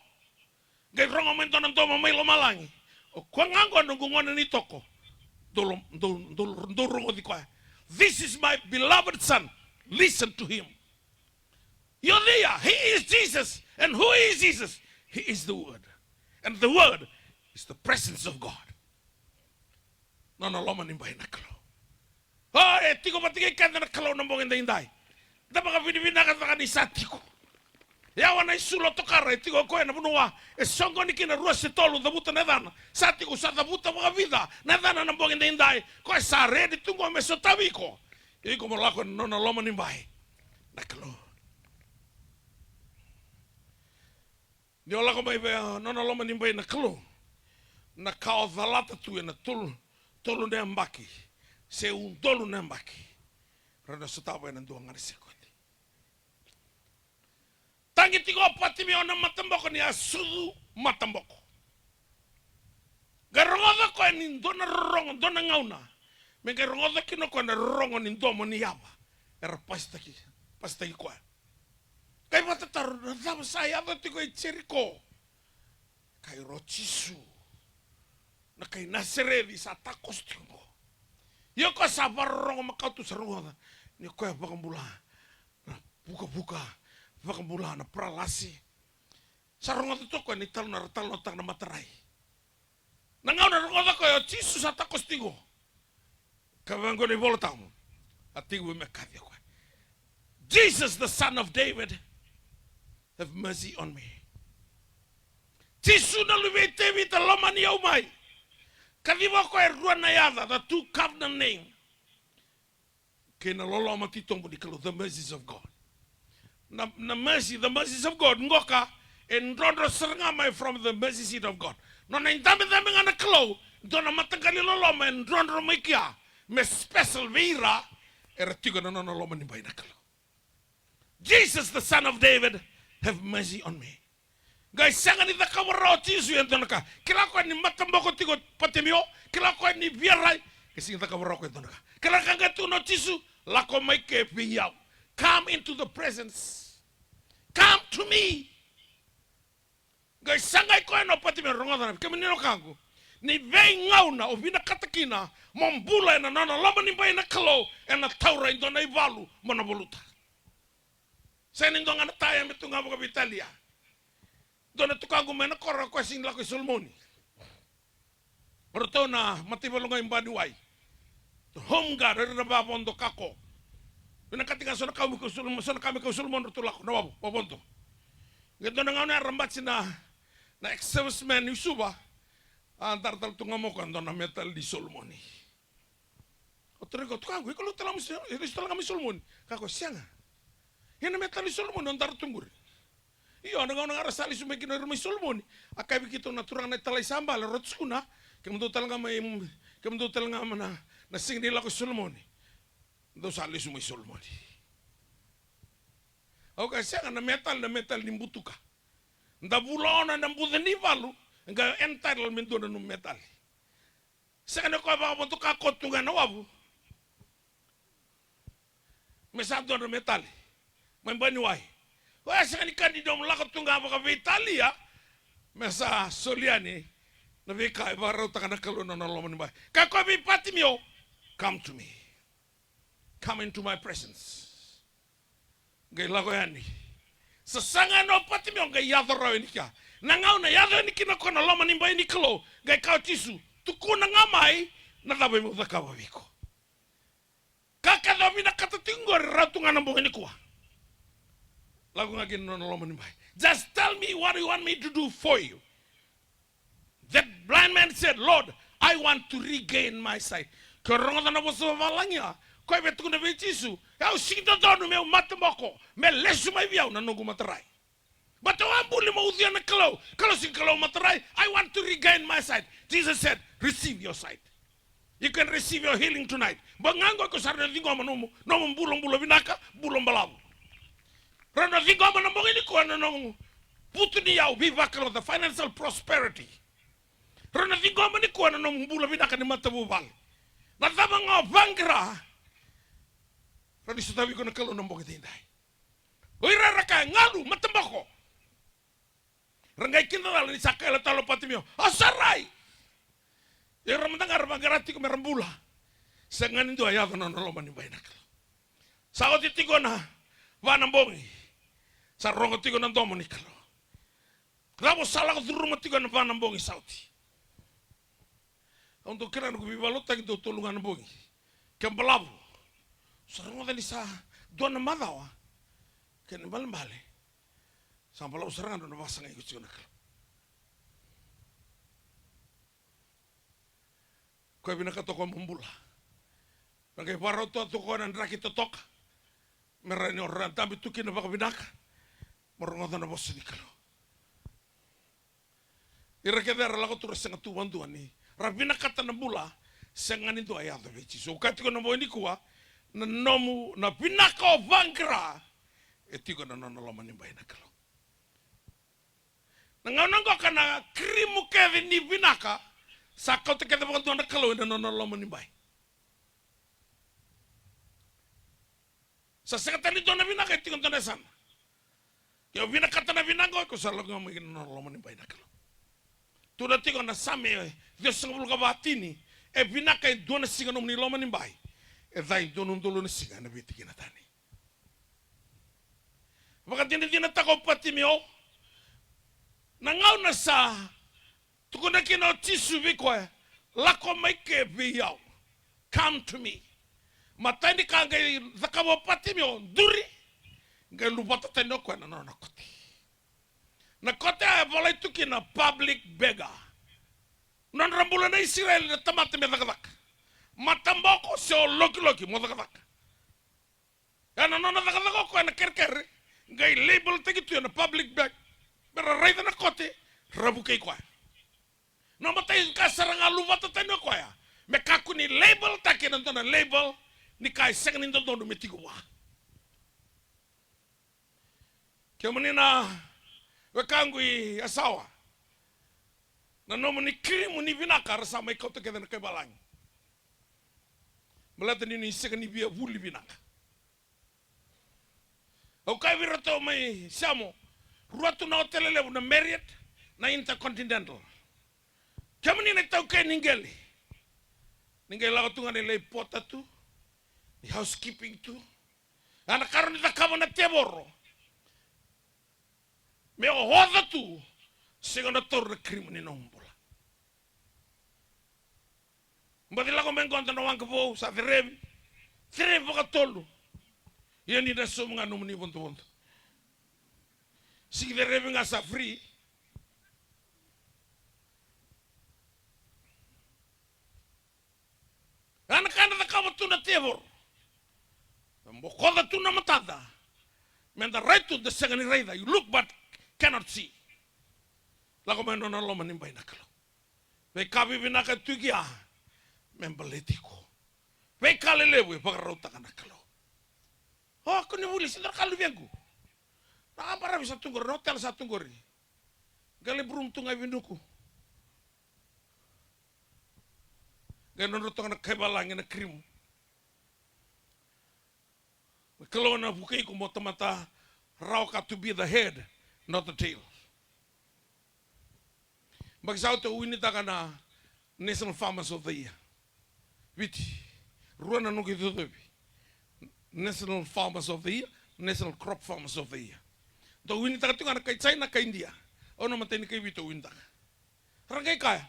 Qai rogo mai dua na domo mai lomalagi. O koya ga qo noqu gone ni toko. Dou lo-, dou, dou, dou rogoci koya. This is my beloved son. Listen to him. You're there. He is Jesus. And who is Jesus? He is the Word. And the Word is the presence of God. Nona loma ni bai na Kalou. O, e tiko vata kei keda na Kalou na bogi daidai. Da vakavinavinaka caka ni sa tiko. Yawa na isulu o tokara, e tiko o koya na vanua e soqoni kina, rua se tolu, cavuta na yacana. Sa tiko, sa cavuta vakavica na yacana na bogi daidai. Koya sa redi tu qo me sotavi iko. Iko mo lako ena nona loma ni bai na Kalou. Ni o lako mai vei, a, nona loma ni bai na Kalou, na ka o calata tu ena tolu, tolu na yabaki se udolu na yabaki, ra na sotava ena dua ga na sekodi. Tagi tiko o Patimeo na mataboko ni a sucu mataboko. Qai rogoca koya ni dua na rorogo, dua na gauna me qai rogoca kina o koya na rorogo ni domo ni yava era pasitaki, pasitaki koya. Qai vakatataro, na cava sa yaco tiko e Jeriko? Kaya o Jisu na kai Nasareci sa takoso tiko qo. Ia o koya sa vakarorogo makawa tu, sa rogoca ni o koya vakabula na vukavuka, vakabula na paralasi. Sa rogoca tu o koya ni talanoa, ra talanoataka na matarai. Na gauna rogoca o koya o Jisu sa takoso tiko, ka vaqo na iVola Tabu, a tekivu me kaci o koya, "Jesus, the Son of David, have mercy on me." Jisu na luve i Tevita, lomani au mai. Kaciva o koya e rua na yaca, the two covenant name. Kei na loloma titobu ni Kalou, the mercies of God. Na, na mercy, the mercies of God, qoka e drodro sara ga mai from the mercy seat of God. Nona idabedabe ga na Kalou, dua na mataqali loloma e drodro mai kea, me special vei ira era tiko ena nona loma ni bai na Kalou. "Jesus, the Son of David, have mercy on me." Qai sega ni cakava rawa o Jisu e dua na ka. Kila o koya ni mataboko tiko o Patimeo, kila o koya ni via rai, qai sega ni cakava rawa o koya e dua na ka. Kila na ka qai tukuna o Jisu, "Lako mai ke vei au. Come into the presence. Come to me." Qai sagai koya o Patimeo, rogoca na, kemuni na wekaqu, ni veigauna o vinakata kina mo bula ena nona loma ni bai na Kalou, ena taura e dua na ivalu mo na valuta. Sega ni dua ga na taya me tu ga vakaveitalia. Dua na tukaqu mai na koro, o koya sega ni lako i Solomoni. O ratou na mataivalu ga i Baniwai, home guard, era na vavodo kako. Vinakati ga so na ka me kau Solomoni, so na ka me kau Solomoni, ratou lako na vavo, vavodo. Qai dua na gauna era bati na, na ex-serviceman i Suva. A dara tale tu ga mai o koya e dua na metal ni Solomoni. O tarogi koya, "Tukaqu, iko lesu tale ga mai Solomoni?" Kaya o koya, "Sega." "Ia na metal ni Solomoni o dara tu qori?" Io, na gauna ga ra sa lesu mai kina o ira mai Solomoni, a kaya vei keitou na turaga na italai sa bale, rau tukuna, "Kemudou tale ga mai, kemudou tale ga mai na, na siga ni lako i Solomoni, dou sa lesu mai Solomoni." Au kaya, "Sega, na metal, na metal ni butuka. Da vula ono ena buca ni valu, qai entitled me dua na nomu metal." Sega ni o koya vakavodo kako tu ga ena wavu me sa dua na metal mai Baniwai. Oya sega ni ka ni nomu lako tu ga vakaveitalia me sa soli yani na veika e vakarautaka na Kalou ena nona loma ni bai. Kaya o koya vei Patimeo, "Come to me. Come into my presence." Qai lako yani. Sasaga yani o Patimeo, qai yaco rawa yani kea. Na gauna yaco yani kina o koya na loma ni bai ni Kalou, qai kaya o Jisu, "Tukuna ga mai na cava meu cakava vei iko. Ka kece o vinakata tiko qori, rawa tu ga na bogi nikua. Lako ga kina na nona loma ni bai. Just tell me what you want me to do for you." That blind man said, "Lord, I want to regain my sight." Ke o rogoca na vosa vavalagi ya, o koya via tukuna vei Jisu, "Au sega ni dodonu meu mataboko me lesu mai vei au na noqu matarai. Baleta au a buli meu ucuya na Kalou, Kalou sega ni Kalou matarai. I want to regain my sight." Jesus said, "Receive your sight. You can receive your healing tonight." Bogi ga qo iko sa na ciqoma nomu, nomu bulabula vinaka, bula balavu. Rau na ciqoma na bogi nikua na nomu vutuniyau, veivakalougatataki, financial prosperity. Rau na ciqoma nikua na nomu bula vinaka ni matavuvale. Na cava ga o vaqara, rawa ni sotavi iko na Kalou na bogi daidai. O ira era kaya, "Galu, mataboko." Ra qai kidacala ni sa kaila tale o Patimeo, "Au sa rai." Ia ira mada ga ra vaqara tiko me ra bula. Sega ni dua e yaco na nona loma ni bai na Kalou. Sa oti tiko na va na bogi. Sa rogo tiko na domo ni Kalou. Cava sa lako curuma tiko ena va na bogi sa oti? Au dau kila na noqu veivakalotutaki, dau tolu ga na bogi. Ke balavu, Sa rogoca ni sa dua na macawa. Kena ibalebale, sa balavu sara ga na nona vakasagai iko tiko na Kalou. Koya vinakata o koya mo bula. Me qai vakarau tu o koya na draki totoka. Me rawa ni o ra dabe tu kina vakavinaka. Mo rogoca na vosa ni Kalou. Ira kece era lako tu ra sega tu vakadua ni ra vinakata na bula, sega ni dua e yaco vei Jisu. Au kaya tiko na bogi nikua, na nomu na vinaka o vaqara, e tiko na nona loma ni bai na Kalou. Na gauna qoka na kirimu kece ni vinaka sa kauta kece vakadua na Kalou ena nona loma ni bai. Sa sega tale ni dua na vinaka e tiko dua na yasana. Ke o vinakata na vinaka qo, ko sa lako ga mai kina na loma ni bai na Kalou. Tukuna tiko na Same ciwasagavulu ka va tini, e vinaka e dua na siga nomuni loma ni bai, e ca e dua na udolu na siga ena veitikina tani. Vakadinadinataka o Patimeo na gauna sa tukuna kina o Jisu vei koya, lako mai ke vei au. Come to me. Matai ni ka qai cakava o Patimeo, duri, qai luvata tani o koya na nona kote. Na kote ya e volai tu kina public beggar. Nodra bula na Isireli na tamata me cakacaka. Mataboko se o lokiloki mo cakacaka. Ena nona cakacaka o koya na kerekere, qai label taki tu ena public bag. Me ra raica na kote, ra vukei koya. Na matai ka sara ga luvata tani o koya. Me kakua ni label taki ena dua na label ni ka e sega ni dodonu me tiko vua. Kemuni na wekaqu i Yasawa, na nomuni kirimu ni vinaka ra sa mai kauta kece na kai valagi. Baleta ni ni sega ni via vuli vinaka. Au kaya vei iratou mai Siamo, rua tu na otela levu, na Marriott, na Intercontinental. Kemuni na itaukei ni qele, ni qai lako tu ga ni lai pota tu, ni housekeeping tu. A na ka rawa ni cakava na tevoro me o oca tu, sega na taura na kirimu ni nomu bula. Baci lako mai qo dua na waqa vou sa cerevi, cerevi vakatolu. Ia ni na sauma ga nomuni vodovodo. Sigi cerevi ga sa free. A na ka na cakava tu na tevoro. Na bokoca tu na matada. Meda rai tu da sega ni raica. You look but cannot see. Lako mai nona loma ni bai na Kalou. Veika vivinaka tu kia me baleti iko. Veika lelevu e vakarautaka na Kalou. O, ko ni vuli, se dua na ka luvequ. Na abaravi sa tu qori, na otela sa tu qori. Qai lai brum tu ga i vinuku. Qai nodra toka na kai valagi na kirimu. Na Kalou na vukei iko mo tamata rawa ka to be the head, not the tail. Baki sa oti au winitaka na National Farmers of the Year. Viti, rua na noqu icocovi. National Farmers of the Year, National Crop Farmers of the Year. Dau winitaka tiko ga na kai China, kai India. Au na matai ni kai Viti au winitaka. Ra qai kaya,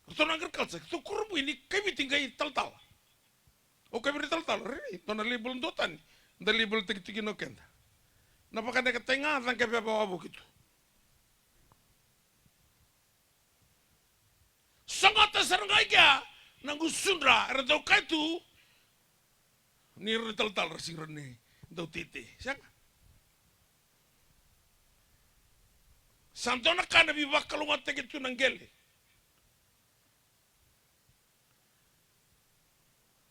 ratou na agriculture, ratou kurabui ni kai Viti qai talatala. Au kaya vei ira talatala, rairai, dua na label duatani da label taki tiko kina o keda. Na vakaneka tai ga, caqe veva wavoki tu. Sogota sara ga i kea na gusudra era dau kaya tu ni ra talatala, ra sega ni dau teitei. Sega. Sa dua na ka na veivakalougatataki tu na qele.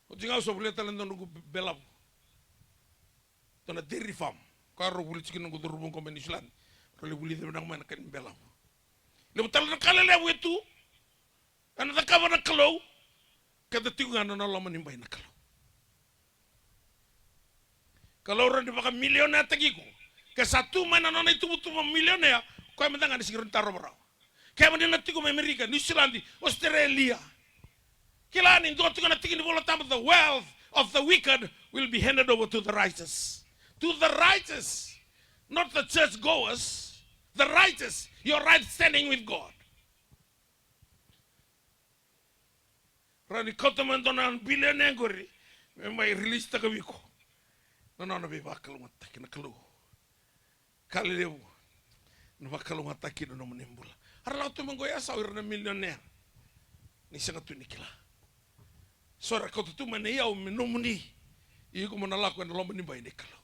Oti ga au sa volia tale na noqu be-, belavu. Dua na dairy farm. Ka rau vuli tiko noqu cauravou qo mai Niusiladi. Rau lai vulica vinaka mai na ka ni belavu. Levu tale na ka lelevu e tu. Ena cakava na Kalou. Keda tiko ga na nona loma ni bai na Kalou. Kalou rawa ni vakamilioneataki iko. Ke sa tu mai na nona ituvatuva milionea, koya mada ga ni sega ni tarova rawa. Kemuni na tiko mai Amerika, Niusiladi, Australia. Kila ni dua tiko na tiki ni Vola Tabu, the wealth of the wicked will be handed over to the righteous. To the righteous. Not the church goers. The righteous. Your right standing with God. Rawa ni kauta mai dua na bilionea qori, Me mai release taka vei iko na nona veivakalougatataki na Kalou. Ka lelevu na vakalougatataki na nomuni bula. A ra lako tu mai qo e yasau, ira na milionea. Ni sega tu ni kila. So era kauta tu mai na iyau me nomuni. Iko mo na lako ena loma ni bai ni Kalou.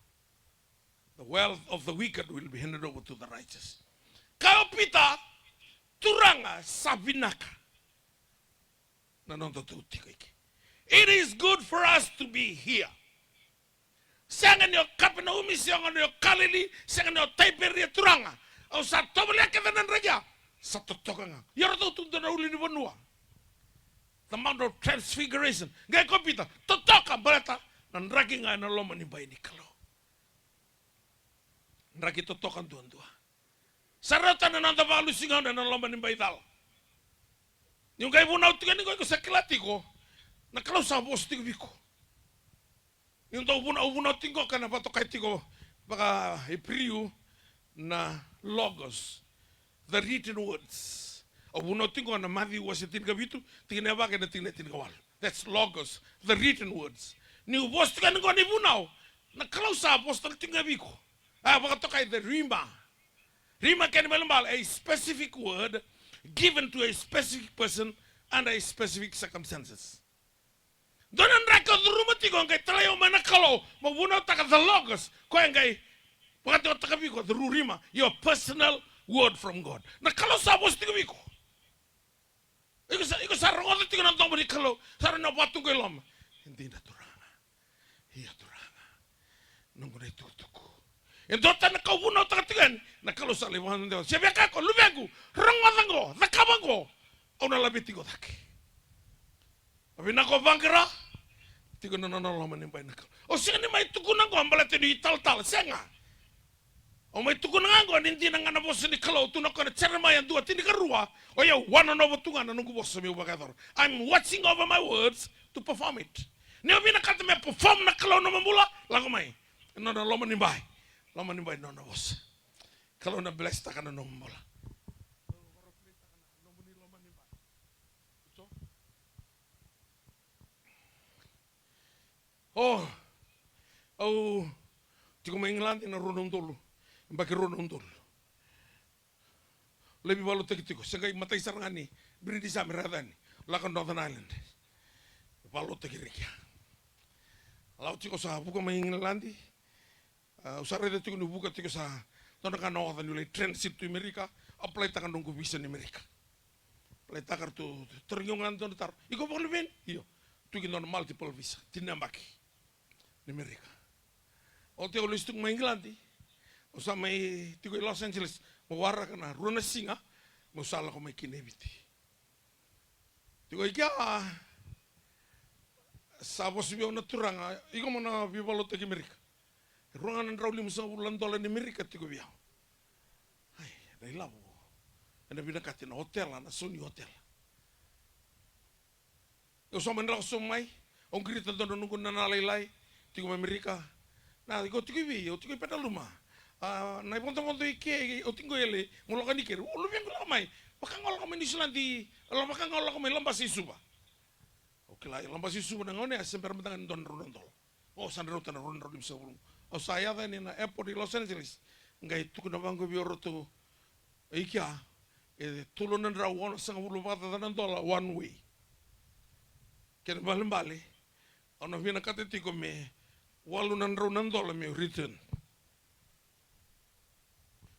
The wealth of the wicked will be handed over to the righteous. Kaya o Pita, Turaga, sa vinaka na noda tou tiko ike. It is good for us to be here. Sega ni o Kapenaumi, sega ni o Kalili, sega ni o Taiperia, Turaga. Au sa tovolea kece na draki ya, sa totoka ga. Ia ratou tu dua na ulunivanua. The Mount of Transfiguration. Qai kaya o Pita, totoka baleta na draki ga ena loma ni bai ni Kalou. Draki totoka duadua. Sa rauta na noda vakalusi gauna ena loma ni bai cala. Niu qai vunau tiko yani qo, iko sa kila tiko na Kalou sa vosa tiko vei iko. Niu dau vunau, au vunau tiko qo ka na vakatokai tiko vaka-Iperiu na logos, the written words. Au vunau tiko qo na Maciu wase tinikavitu, tikina e va kei na tikina e tinikawalu. That's logos, the written words. Niu vosa tiko yani qo ni vunau, na Kalou sa vosa tale tiko ga vei iko. A vakatokai the rhema. Rhema kena ibalebale, a specific word given to a specific person under a specific circumstances. Dua na draki o curuma tiko, qai talai au mai na Kalou mo vunautaka the logos, koya qai vakatauvataka vei iko the rhema, your personal word from God. Na Kalou sa vosa tiko vei iko. Iko sa, iko sa rogoca tiko na domo ni Kalou, sa rawa ni o vakatu qo i loma. E dina Turaga. Ia Turaga, noqu na itukutuku. E dua tale na ka au vunautaka tiko yani, na Kalou sa lai vakadewa. Se via kaya ko, luvequ, rogoca qo, cakava qo. Au na laveti iko cake. A vinaka o vaqara tiko na nona loma ni bai na Kalou. Au sega ni mai tukuna qo baleta niu italatala, sega. Au mai tukuna ga qo ni dina ga na vosa ni Kalou, tukuna o koya na Jeremaia dua tinikarua, o yau a nonova tu ga na noqu vosa meu vakayacora. I'm watching over my words to perform it. Ni o vinakata me perform na Kalou na nomu bula, lako mai. Ena nona loma ni bai. Loma ni bai na nona vosa. Kalou na bless taka na nomu bula. O, au tiko mai Igiladi na rua na udolu, yabaki rua na udolu. Lai veivakalotutaki tiko, se qai matai sara ga ni British Army ra yaco yani, lako Northern Ireland. Vakalotutaki ira i kea. Au tiko sa vuka mai Igiladi. A, au sa raica tiko ni vuka tiko sa dua na ka na oca niu lai transit tu i Merika, apply taka noqu visa ni Merika. Apply taka, ratou tarogi au ga dua na taro. Iko vakaluveni? Io. Tu ki dua na multiple visa, tini na yabaki ni Merika. Oti au lesu tiko mai Igiladi, au sa mai tiko i Los Angeles, meu waraka na rua na siga meu sa lako mai kina i Viti. Tiko i kea, sa vosa vei au na Turaga, iko mo na veivakalotutaki Merika. E rua ga na drau limasagavulu na dola ni Merika tiko vei au. Ai, na ilavo. Ena vinakati na otela, na sau ni otela. Au sa mai lako sobu mai, au qirita dua na noqu nana lailai tiko mai Merika. Na, iko tiko i vei? Au tiko i Petaluma. A, na ivodovodo i ke, au tiko i L A, mo lako yani keri. O, luvequ, lako mai. Vaka ga o lako mai Niusiladi, vaka ga o lako mai Labasa i Suva. Au kila i Labasa i Suva na gauna ya se bera mada ga ni dua na drau na dola. O, sa rauta na rua na drau limasagavulu. Au sa yaco yani na airport i Los Angeles, qai tukuna vaqo vei au ratou, e, i kea e tolu na drau onosagavulu vakacaca na dola one way. Kena ibalebale, au na vinakata tiko me walu na drau na dola meu return.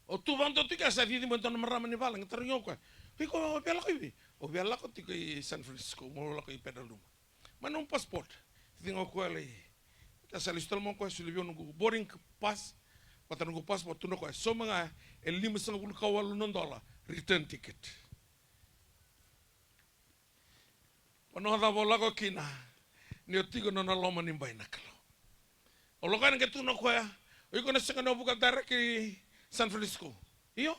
Au tu vakadua tu i kea, sa cici mai dua na marama ni vale, qai tarogi au o koya, iko via lako i vei? Au via lako tiko i San Francisco, meu lako i Petaluma. Mai nomu passport. Cici ga o koya lai, kea sa lesu tale mai o koya, solia vei au noqu boarding pass vata noqu passport, tukuna o koya, sauma ga, e limasagavulu ka walu na dola return ticket. Vanua cava o lako kina, ni o tiko ena nona loma ni bai na Kalou. Au lako yani qai tukuna o koya, o iko na sega ni o vuka direct i San Francisco? Io.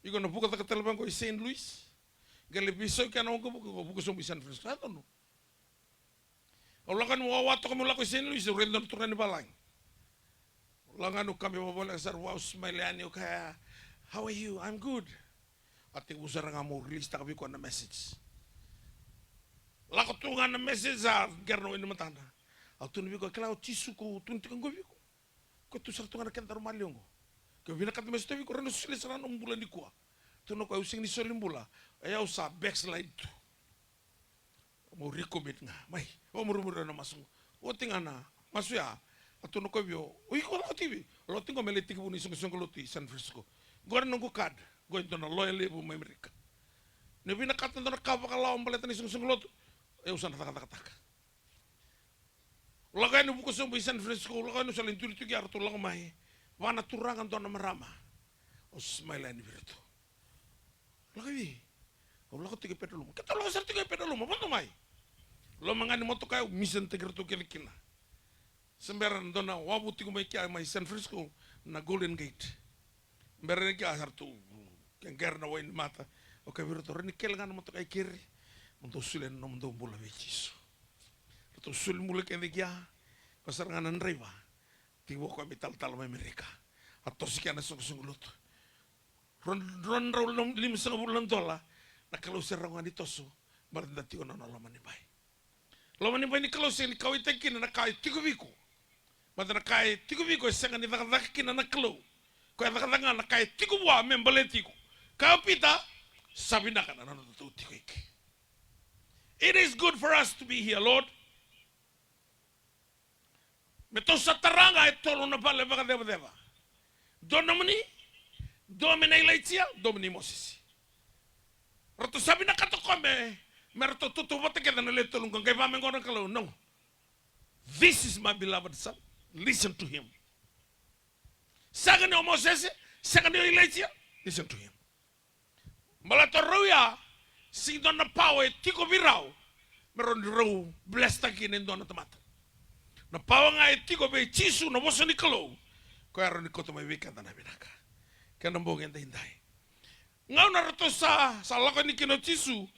Iko na vuka cake tale vaqo i Saint Louis, qai lai veisau kina na waqavuka, qai vuka sobu i San Francisco. A, donu. Au lako yani, wawa toka meu lako i Saint Louis, au raica dua na turaga ni valagi. Au lako yani, au kabe vakavoleka sara vua, au smile yani, au kaya, "How are you?" "I'm good." A tekivu sara ga meu release taka vei koya na message. Lako tu ga na message, a qai na wai ni matana. Au tukuna vei iko, kila o Jisu ko tukuna tiko qo vei iko. Ko tu sara tu ga na kena daru maliwa qo. Ke vinakata me sota vei iko, rawa ni solia sara na nomu bula nikua. Tukuna o koya, au sega ni soli bula. E, au sa backslide tu. Mo recommit ga. Mai, vakamurimuri na masu. Oti ga na masu ya. A tukuna o koya vei au, o iko lako tiko vei? Lako tiko qo me lai tekivu na isoqosoqo lotu i San Francisco. Qori na noqu card. Qo e dua na loya levu mai Amerika. Ni vinakata dua na ka vakalawa baleta na isoqosoqo lotu, au sa na cakacakataka. Lako yani vuku sobu i San Francisco, lako yani, au sa lai duri tiko ya, ratou lako mai. Vaka na turaga, dua na marama. Au smile yani vei iratou. Lako i vei? Au lako tiko i Petaluma. Keitou lako sara tiko i Petaluma, vodo mai. Loma ga ni motoka, au missionary-taki iratou kece kina. Se bera na dua na wavu tiko mai kea mai San Francisco, na Golden Gate. Bera ni kea sa ratou qeqera na wainimata. Au kaya vei iratou, rawa ni kele ga na motoka i keri. Mo dou solia na nomudou bula vei Jisu. Ratou soli bula kece kea. Koya sara ga na draiva. Tekivu o koya me talatala mai Amerika. A toso kea na soqosoqo lotu. Rua, rua na drau lima sagavulu na dola, na Kalou se rawa ga ni toso, baleta da tiko na nona loma ni bai. Loma ni bai ni Kalou sega ni kauwaitaki kina na ka e tiko vei iko. Baleta na ka e tiko vei iko e sega ni cakacaka kina na Kalou. Koya e cakacaka ga na ka e tiko vua me baleti iko. Kaya o Pita, sa vinaka na noda tou tiko eke. It is good for us to be here, Lord. Me tou sa tara ga e tolu na vale vakacevaceva. Dua nomuni, dua mai na Ilaija, dua mai nei Mosese. Ratou sa vinakata o koya me, me ratou tautauvata kece na lewe tolu qo, qai vaka me qo na Kalou, no. This is my beloved son. Listen to him. Sega ni o Mosese, sega ni o Ilaija, listen to him. Baleta o rau ya, sega ni dua na power e tiko vei rau me rau, ni rau bless-taki kina e dua na tamata. Na power ga e tiko vei Jisu, na vosa ni Kalou, koya e rawa ni kauta mai vei keda na vinaka. Kena bogi edaidai. Gauna ratou sa, sa lako yani kina o Jisu,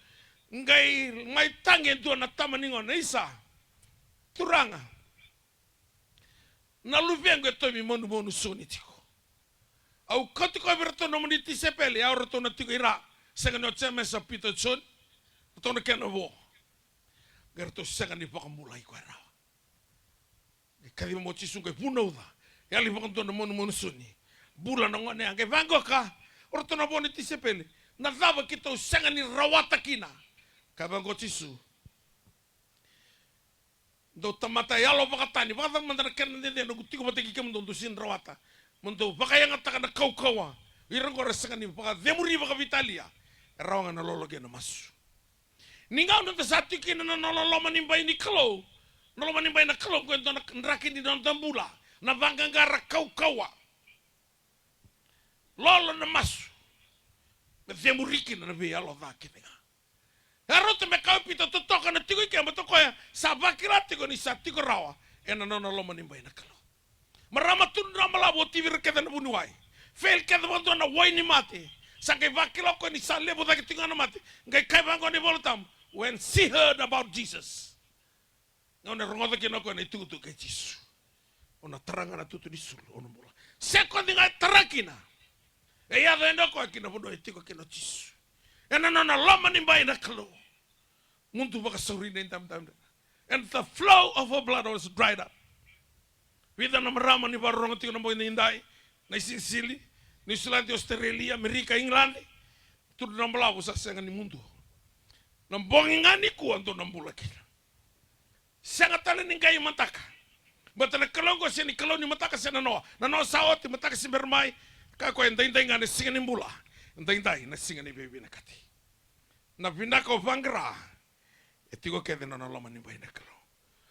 qai mai tagi e dua na tama ni gone, isa, turaga, na luvequ e tauvi manumanu soni tiko. Au kauti koya vei iratou na nomuni tisaipeli, ia o ratou na tiko i ra. Sega ni o Jemesa, Pita, Joni, ratou na kena vo. Qai ratou sega ni vakabulai koya rawa. Qai kaciva mai o Jisu qai vunauca. Yali vakadua na manumanu soni. Bula na gone ya, qai vaqo ka. O ratou na vo ni tisaipeli, na cava keitou sega ni rawata kina? Kaya vaqo o Jisu, dou tamata yalo vakatani, vakacava mada na kena dede noqu tiko vata kei kemudou, dou sega ni rawata? Mo dou vakayagataka na kaukauwa. Ira qo era sega ni vakacemuri vakaveitalia. E rawa ga na lolo kei na masu. Ni gauna da sa tiko kina na, na, na loma ni bai ni Kalou, na loma ni bai na Kalou, qo e dua na draki ni noda bula, na vaqaqara, kaukauwa, lolo, na masu. Me cemuri kina na veiyalo ca kece ga. E rauta me kaya o Pita, totoka na tiko i ke, baleta o koya sa vakila tiko ni sa tiko rawa ena nona loma ni bai na Kalou. Marama, tudrabalavu, o tivi ira kece na vuniwai. Fail kece vakadua na wainimate. Sa qai vakila o koya ni sa levu cake tiko ga na mate. Qai kaya vaqo na iVolatabu, when she heard about Jesus. Gauna e rogoca kina o koya na itukutuku kei Jisu. O na tara ga na tutu ni sulu, o na bula. Sekodi ga e tara kina, e yaco yani o koya ki na vanua e tiko kina o Jisu. Ena nona loma ni bai na Kalou. Mudu vakasauri na idabedabe. And the flow of her blood was dried up. Vica na marama ni vakarorogo tiko na bogi nidai, na isilisili, Niusiladi, Ositerelia, Amerika, Igiladi. Tudrabalavu, sa sega ni mudu. Na bogi ga nikua dou na bula kina. Sega tale ni qai mataka. Baleta na Kalou oqo sega ni Kalou ni mataka se nanoa. Nanoa sa oti, mataka se bera mai. Kaya o koya, edaidai ga na siga ni bula. Edaidai na siga ni veivinakati. Na vinaka o vaqara, e tiko kece ena nona loma ni bai na Kalou.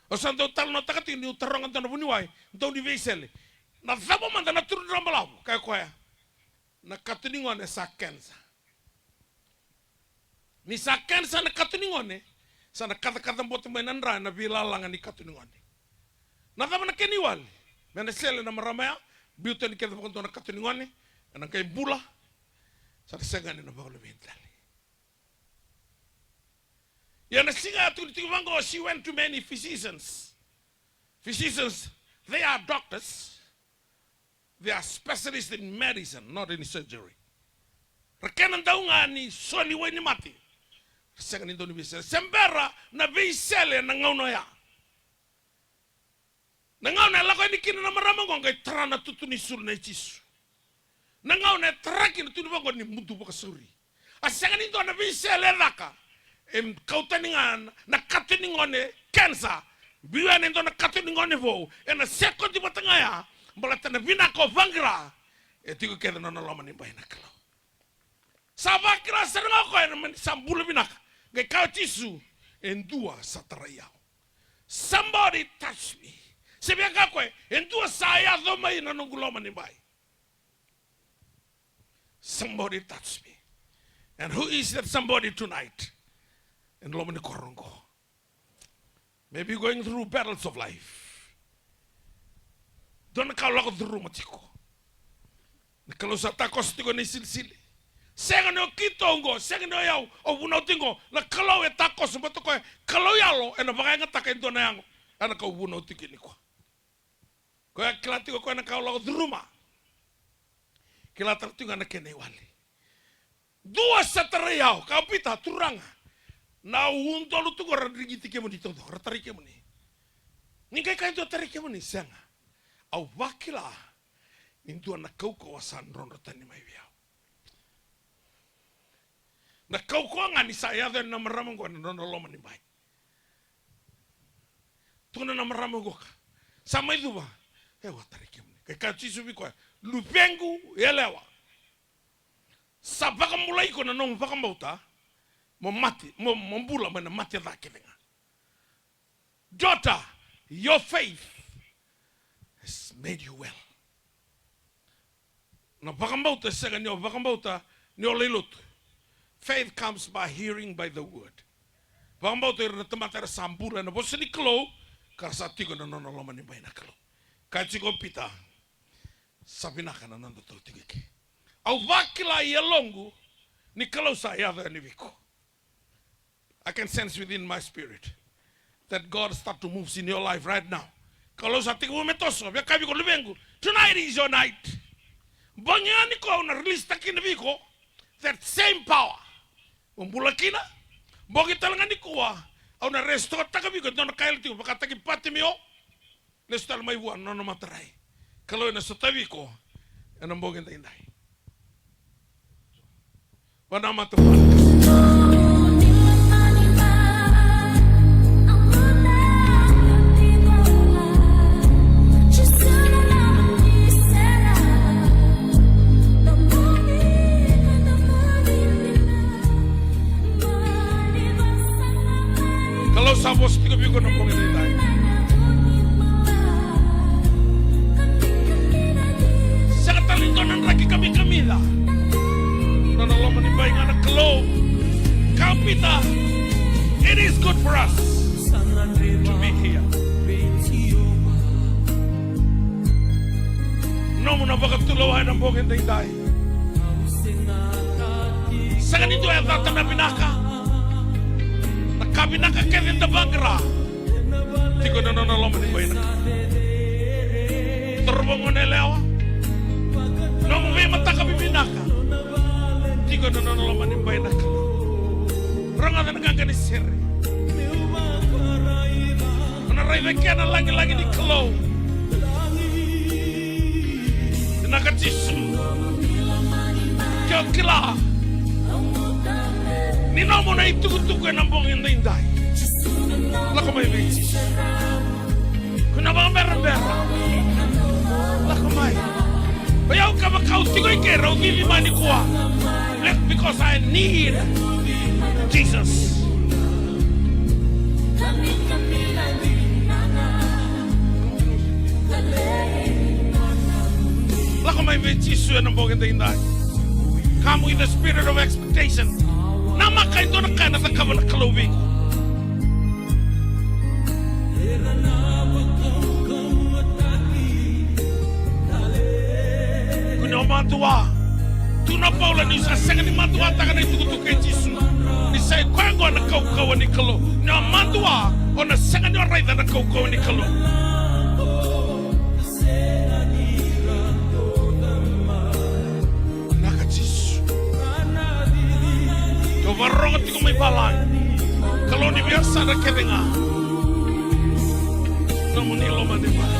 Au sa dau talanoataka tiko niu taroga dua na vuniwai, dau ni veisele, na cava mada na tudrabalavu? Kaya o koya, na katonigone sa kenisa. Ni sa kenisa na katonigone, sa na kacakaca bote mai na dra ena veilalaga ni katonigone. Na cava na kena iwali? Me na sele na marama ya, biu tani kece vakadua na katonigone, ena qai bula, sa na sega ni na vakaluveni tale. Ia na siga ya tukuni tiko vaqo, she went to many physicians. Physicians, they are doctors. They are specialists in medicine, not in surgery. Ra kena dau ga ni soli wainimate. Ra sega ni dau ni veisele. Se bera na veisele na gauna oya. Na gauna e lako yani kina na marama oqo qai tara na tutu ni sulu nei Jisu. Na gauna e tara kina tu ni vaqo ni mudu vakasauri. A sega ni dua na veisele e caka e kau tani ga na kato ni gone kenisa, biu yani e dua na kato ni gone vou ena sekodi vata ga ya, baleta na vinaka o vaqara e tiko kece na nona loma ni bai na Kalou. Sa vakila sara ga o koya na mani sa bula vinaka. Qai kaya o Jisu, e dua sa tarai au. Somebody touch me. Se via kaya o koya, e dua sa yaco mai na noqu loma ni bai. Somebody touch me. And who is that somebody tonight? Ena loma ni koro oqo. Maybe going through battles of life. Dua na ka o lako curuma tiko. Na Kalou sa takoso tiko ena isilisili. Sega ni o keitou oqo, sega ni o yau, au vunau tiko oqo. Na Kalou e takoso, baleta o koya Kalou yalo, ena vakayagataka e dua na yago. Ena ka au vunau tiko yani koya. Koya kila tiko koya na ka o lako curuma. Kila tale tiko ga na kena iwali. Dua sa tarai au, kaya o Pita, Turaga, na udolu tu qo ra drigiti kemuni taucoko, ra tarai kemuni. Ni qai kaya dua tarai kemuni, sega. Au vakila ni dua na kaukauwa sa drodro tani mai vei au. Na kaukauwa ga ni sa yaco yani na marama oqo ena nona loma ni bai. Tukuna na marama oqo ka sa mai cuva. E, au a tarai kemuni. Qai kaya o Jisu vei koya, luvequ yalewa, sa vakabulai iko na nomu vakabauta. Mo mate, mo, mo bula mai na mate ca kece ga. Daughter, your faith has made you well. Na vakabauta e sega ni o vakabauta ni o lai lotu. Faith comes by hearing by the word. Vakabauta ira na tamata era sa bula ena vosa ni Kalou, ka ra sa tiko ena nona loma ni bai na Kalou. Kaya tiko o Pita, sa vinaka na noda tau tiko eke. Au vakila e yaloqu ni Kalou sa yaco yani vei iko. I can sense within my spirit that God start to moves in your life right now. Kalou sa tekivu me toso, via kaya vei iko luvequ, tonight is your night. Bogi ga nikua au na release taka kina vei iko that same power. Mo bula kina, bogi tale ga nikua au na restore taka vei iko e dua na ka e yalatiko, vakataki Patimeo. Lesu tale mai vua na nona matarai. Kalou ena sotavi iko ena bogi daidai. Vanamata vua. Kalou sa vosa tiko vei iko na bogi daidai. Sega tale ni dua na draki kamikamica. Nona loma ni bai ga na Kalou. Kaya o Pita, it is good for us to be here. Nomu na vakatulewa ena bogi daidai. Sega ni dua e cata na vinaka. Na ka vinaka kece da vaqara tiko ena nona loma ni bai na Kalou. Cauravou, goneyalewa, nomu veimataka vivinaka tiko ena nona loma ni bai na Kalou. Rogoca na qaqa ni sere. O na raica kina na lagilagi ni Kalou. Vinaka Jisu. Ke o kila ni nomu na itukutuku ena bogi daidai, lako mai vei Jisu. Ko na vakaberabera, lako mai. O yau kevaka au tiko i ke, rau cici mai nikua. Because I need Jesus. Lako mai vei Jisu ena bogi daidai. Come with the spirit of expectation. Namaka e dua na ka ena cakava na Kalou vei iko. Kua ni o madua. Tukuna o Paula ni sa sega ni maduataka na itukutuku kei Jisu, ni sa i koya oqo na kaukauwa ni Kalou. Ni o madua, o na sega ni o raica na kaukauwa ni Kalou. Vinaka Jisu. Ke o vakarorogo tiko mai valagi, Kalou ni veiyasana kece ga. Nomuni loma ni bai.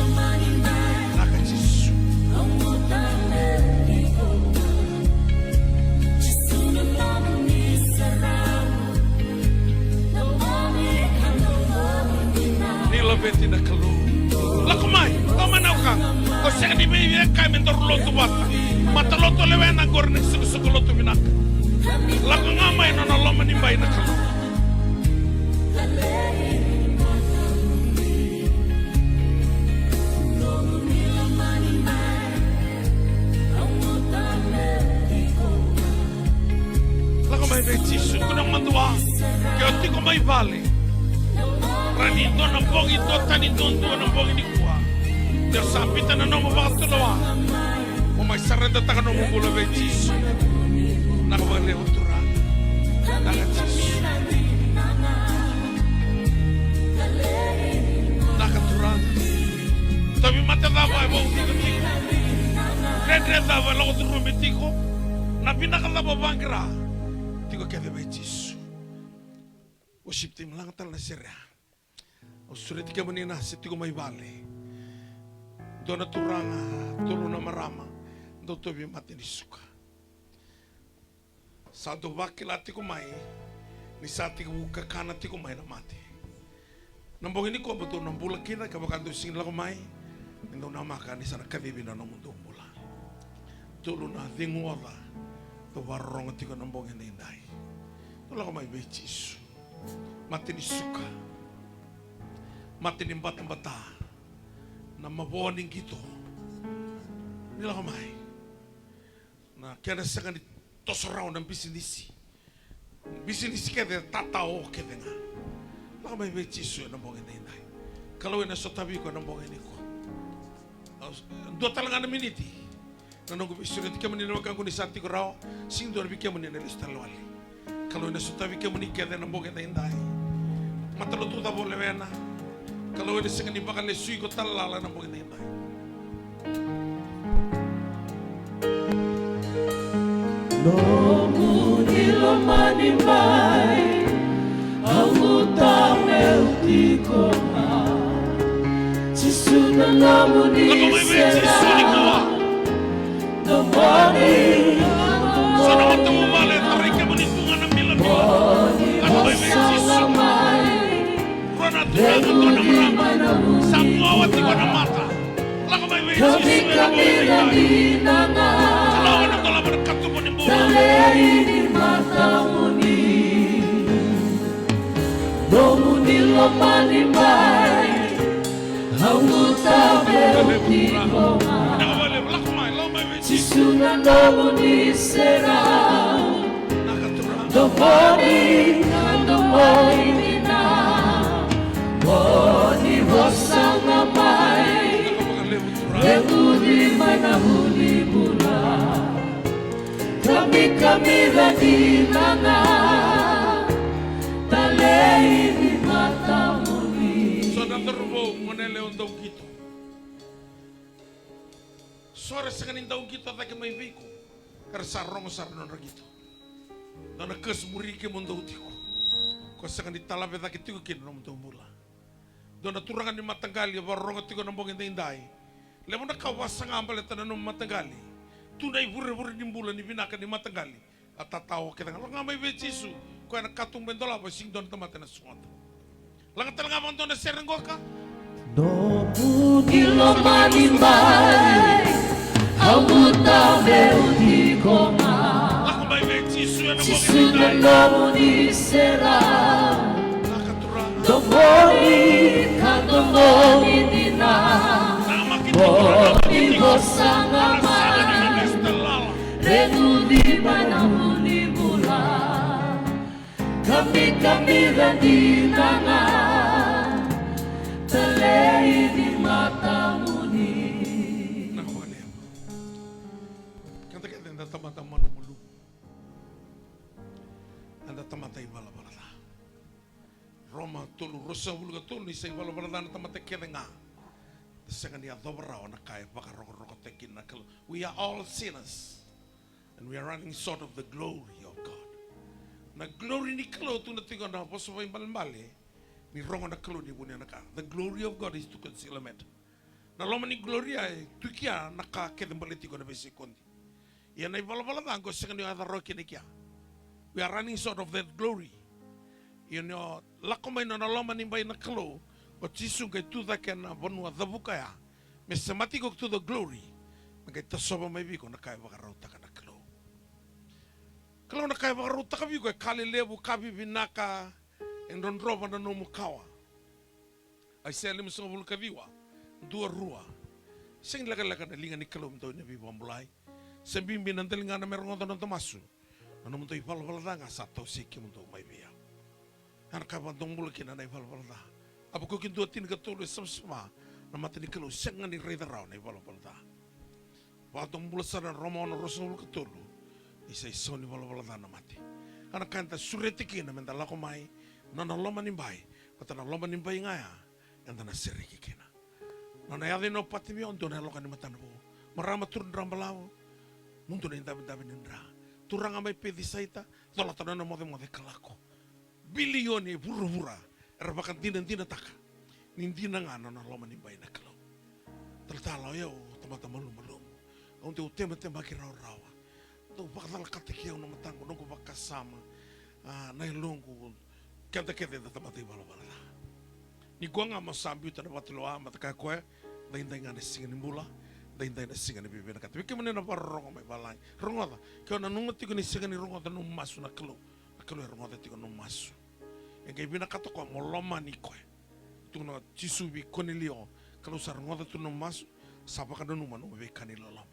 Veti na Kalou. Lako mai, lako mai na wekaqu. Ko sega ni vei vei kai me daru lotu vata. Matalotu lewena qori na soqosoqo lotu vinaka. Lako ga mai na nona loma ni bai na Kalou. Lako mai vei Jisu, tukuna madua. Ke o tiko mai vale. Rawa ni dua na bogi, dua tani, dua dua na bogi nikua. Ni o sa biuta na nomu vakatulewa. Mo mai saredetaka nomu bula vei Jisu. Vinaka vakalevu Turaga. Vinaka Jisu. Vinaka Turaga. Tauvimate cava e vou tiko tiko. Dredre cava e lako curumi tiko. Na vinaka cava vaqira. Tiko kece vei Jisu. Worship team, laga tale na sere ya. Au sureti kemuni na se tiko mai vale. Dua na turaga, tolu na marama, dau tauvimate ni suka. Sa dau vakila tiko mai, ni sa tekivu kakana tiko mai na mate. Na bogi nikua mo dou na bula kina, kevaka dou sega ni lako mai, ni dou namaka ni sa na kacivi na nomudou bula. Tolu na cegu oca, dau vakarorogo tiko na bogi edaidai. Dou lako mai vei Jisu. Mate ni suka. Mate ni batabata. Na mavoa ni qito. Ni lako mai. Na kena sega ni toso rawa na bisinisi. Bisinisi kece tatao kece ga. Lako mai vei Jisu ena bogi edaidai. Kalou ena sotavi iko ena bogi nikua. Dua tale ga na miniti. Na noqu veisureti kemuni na wekaqu ni sa tiko rawa, sega ni dua vei kemuni ena lesu tale wale. Kalou ena sotavi kemuni kece ena bogi edaidai. Matalotu cava o lewena. Kalou ena sega ni vakalesui iko tale lala ena bogi edaidai. Nomuni loma ni bai, au guta meu tiko ga. Jisu na nomuni serau. Nomuni. Sa na matavuvale, tarai kemuni tu ga na milamila. Lako mai vei Jisu. Rua na turaga, dua na marama. Sa muawa tiko na mata. Lako mai vei Jisu ena bogi edaidai. Sa lako na dolava na katuba ni bula. Nomuni loma ni bai, au guta meu tiko ga. Vinaka vakalevu, lako mai, lako mai vei Jisu na nomuni serau. Vinaka Turaga. Domoni, domoni dina. Mo ni vosa ga mai. Vinaka vakalevu Turaga. Vevuli mai na vuli bula. Kamikami ra dina ga. Talei ni matamuni. So na cauravou, gone yalewa dau qito. So era sega ni dau qito cake mai vei iko, era sa rogo sara na nodra qito. Dua na curse muri kemudou tiko. Ko sega ni talave cake tiko kina na nomudou bula. Dua na turaga ni mataqali e vakarorogo tiko na bogi edaidai. Levu na ka o vakasaga baleta na nomu mataqali. Tu na ivurevure ni bula ni vinaka ni mataqali. A tatao kece ga, lako ga mai vei Jisu. Koya na katuba e dolava, sega ni dua na tamata ena sogota. Laga tale ga vakadua na sere qoka. Nomuni loma ni bai, au guta meu tiko ga. Lako mai vei Jisu ena bogi edaidai. Jisu na nomuni serau. Vinaka Turaga. Domoni, ka domoni dina. Mo ni vosa ga mai. Regu lima na vuli bula. Kamikami ra dina ga. Talei ni matamuni. Vinaka vakalevu. Keda kece eda tamata malumalumu. Eda tamata ivalavala ca. Roma tolu, ruasagavulu ka tolu, ni sa ivalavala ca na tamata kece ga. Da sega ni yacova rawa na ka e vakarokorokotaki kina na Kalou. We are all sinners. And we are running short of the glory of God. Na glory ni Kalou tu na tiko na vosa vaibalebale. Ni rogo na Kalou ni vunia na ka. The glory of God is to conceal a matter. Na loma ni glory e tu kea na ka kece baleti iko na veisekodi. Ia na ivalavala ca qo sega ni o yaco rawa kina i kea. We are running short of that glory. Ia ni o lako mai na nona loma ni bai na Kalou, O Jisu qai tu cake ena vanua cavuka ya, me semati iko to the glory, me qai tasova mai vei iko na ka e vakarautaka na Kalou. Kalou na ka e vakarautaka vei iko e ka lelevu, ka vivinaka, e drodrova na nomu kawa. Aisea limasagavulu ka ciwa, dua, rua. Sega ni lekaleka na liga ni Kalou me dau ina veivakabulai. Se bibi na daligana me rogoca na noda masu. Na nomudou ivalavala ca ga sa tawasei kemudou mai vei au. Ya na ka e vakadomobula kina na ivalavala ca. Habakuki dua, tinikatolu e savasava na mata ni Kalou, sega ni raica rawa na ivalavala ca. Vakadomobula sara na Roma ono, ruasagavulu ka tolu, ni sa isau ni valavala ca na mate. A na ka eda sureti kina meda lako mai na nona loma ni bai, vata na loma ni bai ga ya eda na sereki kina. Nona yaco i Nopatimeo, dua na yaloka ni matana vou. Marama, turu dra balavu, mudu na idavidavini dra. Turaga mai Pecisaita, colata na nona mocemoce ka lako. Bilioni e vuravura era vakadinadinataka ni dina ga na nona loma ni bai na Kalou. Talatala, o yau tamata malumalumu. Au dau tematemaki rawarawa. Dau vakacalakataki au na mataqu, noqu vakasama, a, na yaloqu. Keda kece eda tamata ivalavala ca. Ni qo ga mo sa biuta na vakatulewa, mata kaya koya, daidai ga na siga ni bula, daidai na siga ni veivinakati. Vei kemuni na vakarorogo mai valagi, rogoca. Ke o nanuma tiko ni sega ni rogoca nomu masu na Kalou, na Kalou e rogoca tiko nomu masu. E qai vinakata koya mo lomani koya. Tukuna o Jisu vei Konilio, Kalou sa rogoca tu nomu masu, sa vakananuma nomu veika ni loloma.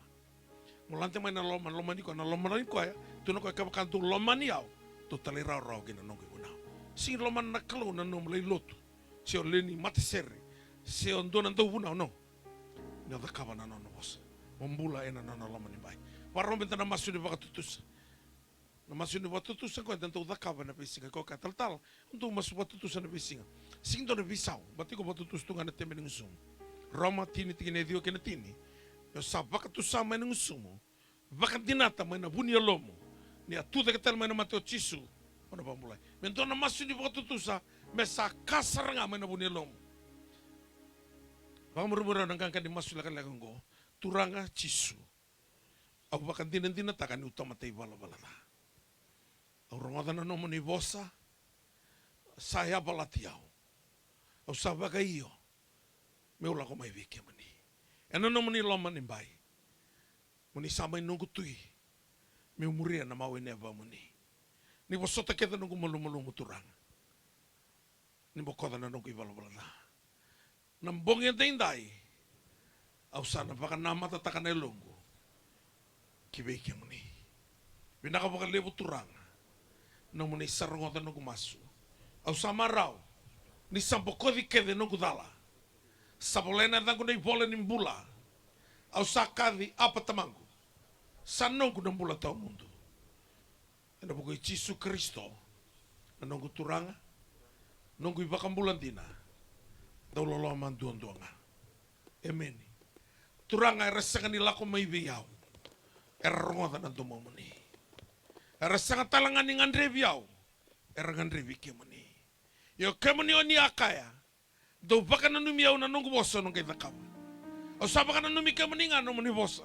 Mo lade mai na loma, lomani koya, na lomani koya. Tukuna koya, kevaka dou lomani au, dou talairawarawa ki na noqu ivunau. Sega ni lomana na Kalou na nomu lai lotu, se o lewe ni matasere, se o dua na dauvunau, no. Ni o cakava na nona vosa, mo bula ena nona loma ni bai. Vakarau meda na masu ni vakatutusa. Na masu ni vakatutusa qo eda dau cakava ena veisiga. Ko ka talatala, au dau masu vakatutusa na veisiga. Sega ni dua na veisau, baleta iko vakatutusa tu ga na tebe ni gusumu. Roma tini, tikina e ciwa kei na tini. Ni o sa vakatusa mai na gusumu, vakadinata mai na vu ni yalomu ni a tu cake tale mai na mate o Jisu, o na vakabulai. Me dua na masu ni vakatutusa, me sa ka sara ga mai na vu ni yalomu. Vakamurimuri au na qaqa ni masu lekaleka oqo. Turaga Jisu, au vakadinadinataka niu tamata ivalavala ca. Au rogoca na nomuni vosa, sa yavalati au. Au sa vakaio meu lako mai vei kemuni ena nomuni loma ni bai. Moni sa mai noqu tui meu muria na mawe ni yavamuni. Ni vosota kece noqu malumalumu, Turaga. Ni bokoca na noqu ivalavala ca. Na bogi edaidai, au sa na vakanamatataka na yaloqu ki vei kemuni. Vinaka vakalevu Turaga, nomuni sa rogoca noqu masu. Au sa marau ni sa bokoci kece noqu cala. Sa volai na yacaqu na ivola ni bula. Au sa kaci, Apa Tamaqu, sa noqu na bula tawamudu. Ena vuku i Jisu Karisito, na noqu Turaga, noqu iVakabula dina, dau loloma duadua ga. Emeni. Turaga, era sega ni lako mai vei au, era rogoca na domomuni. Era sega tale ga ni gadrevi au, era gadrevi kemuni. Io kemuni o ni a kaya, dou vakananumi au na noqu vosa au na qai cakava. Au sa vakananumi kemuni ga na nomuni vosa.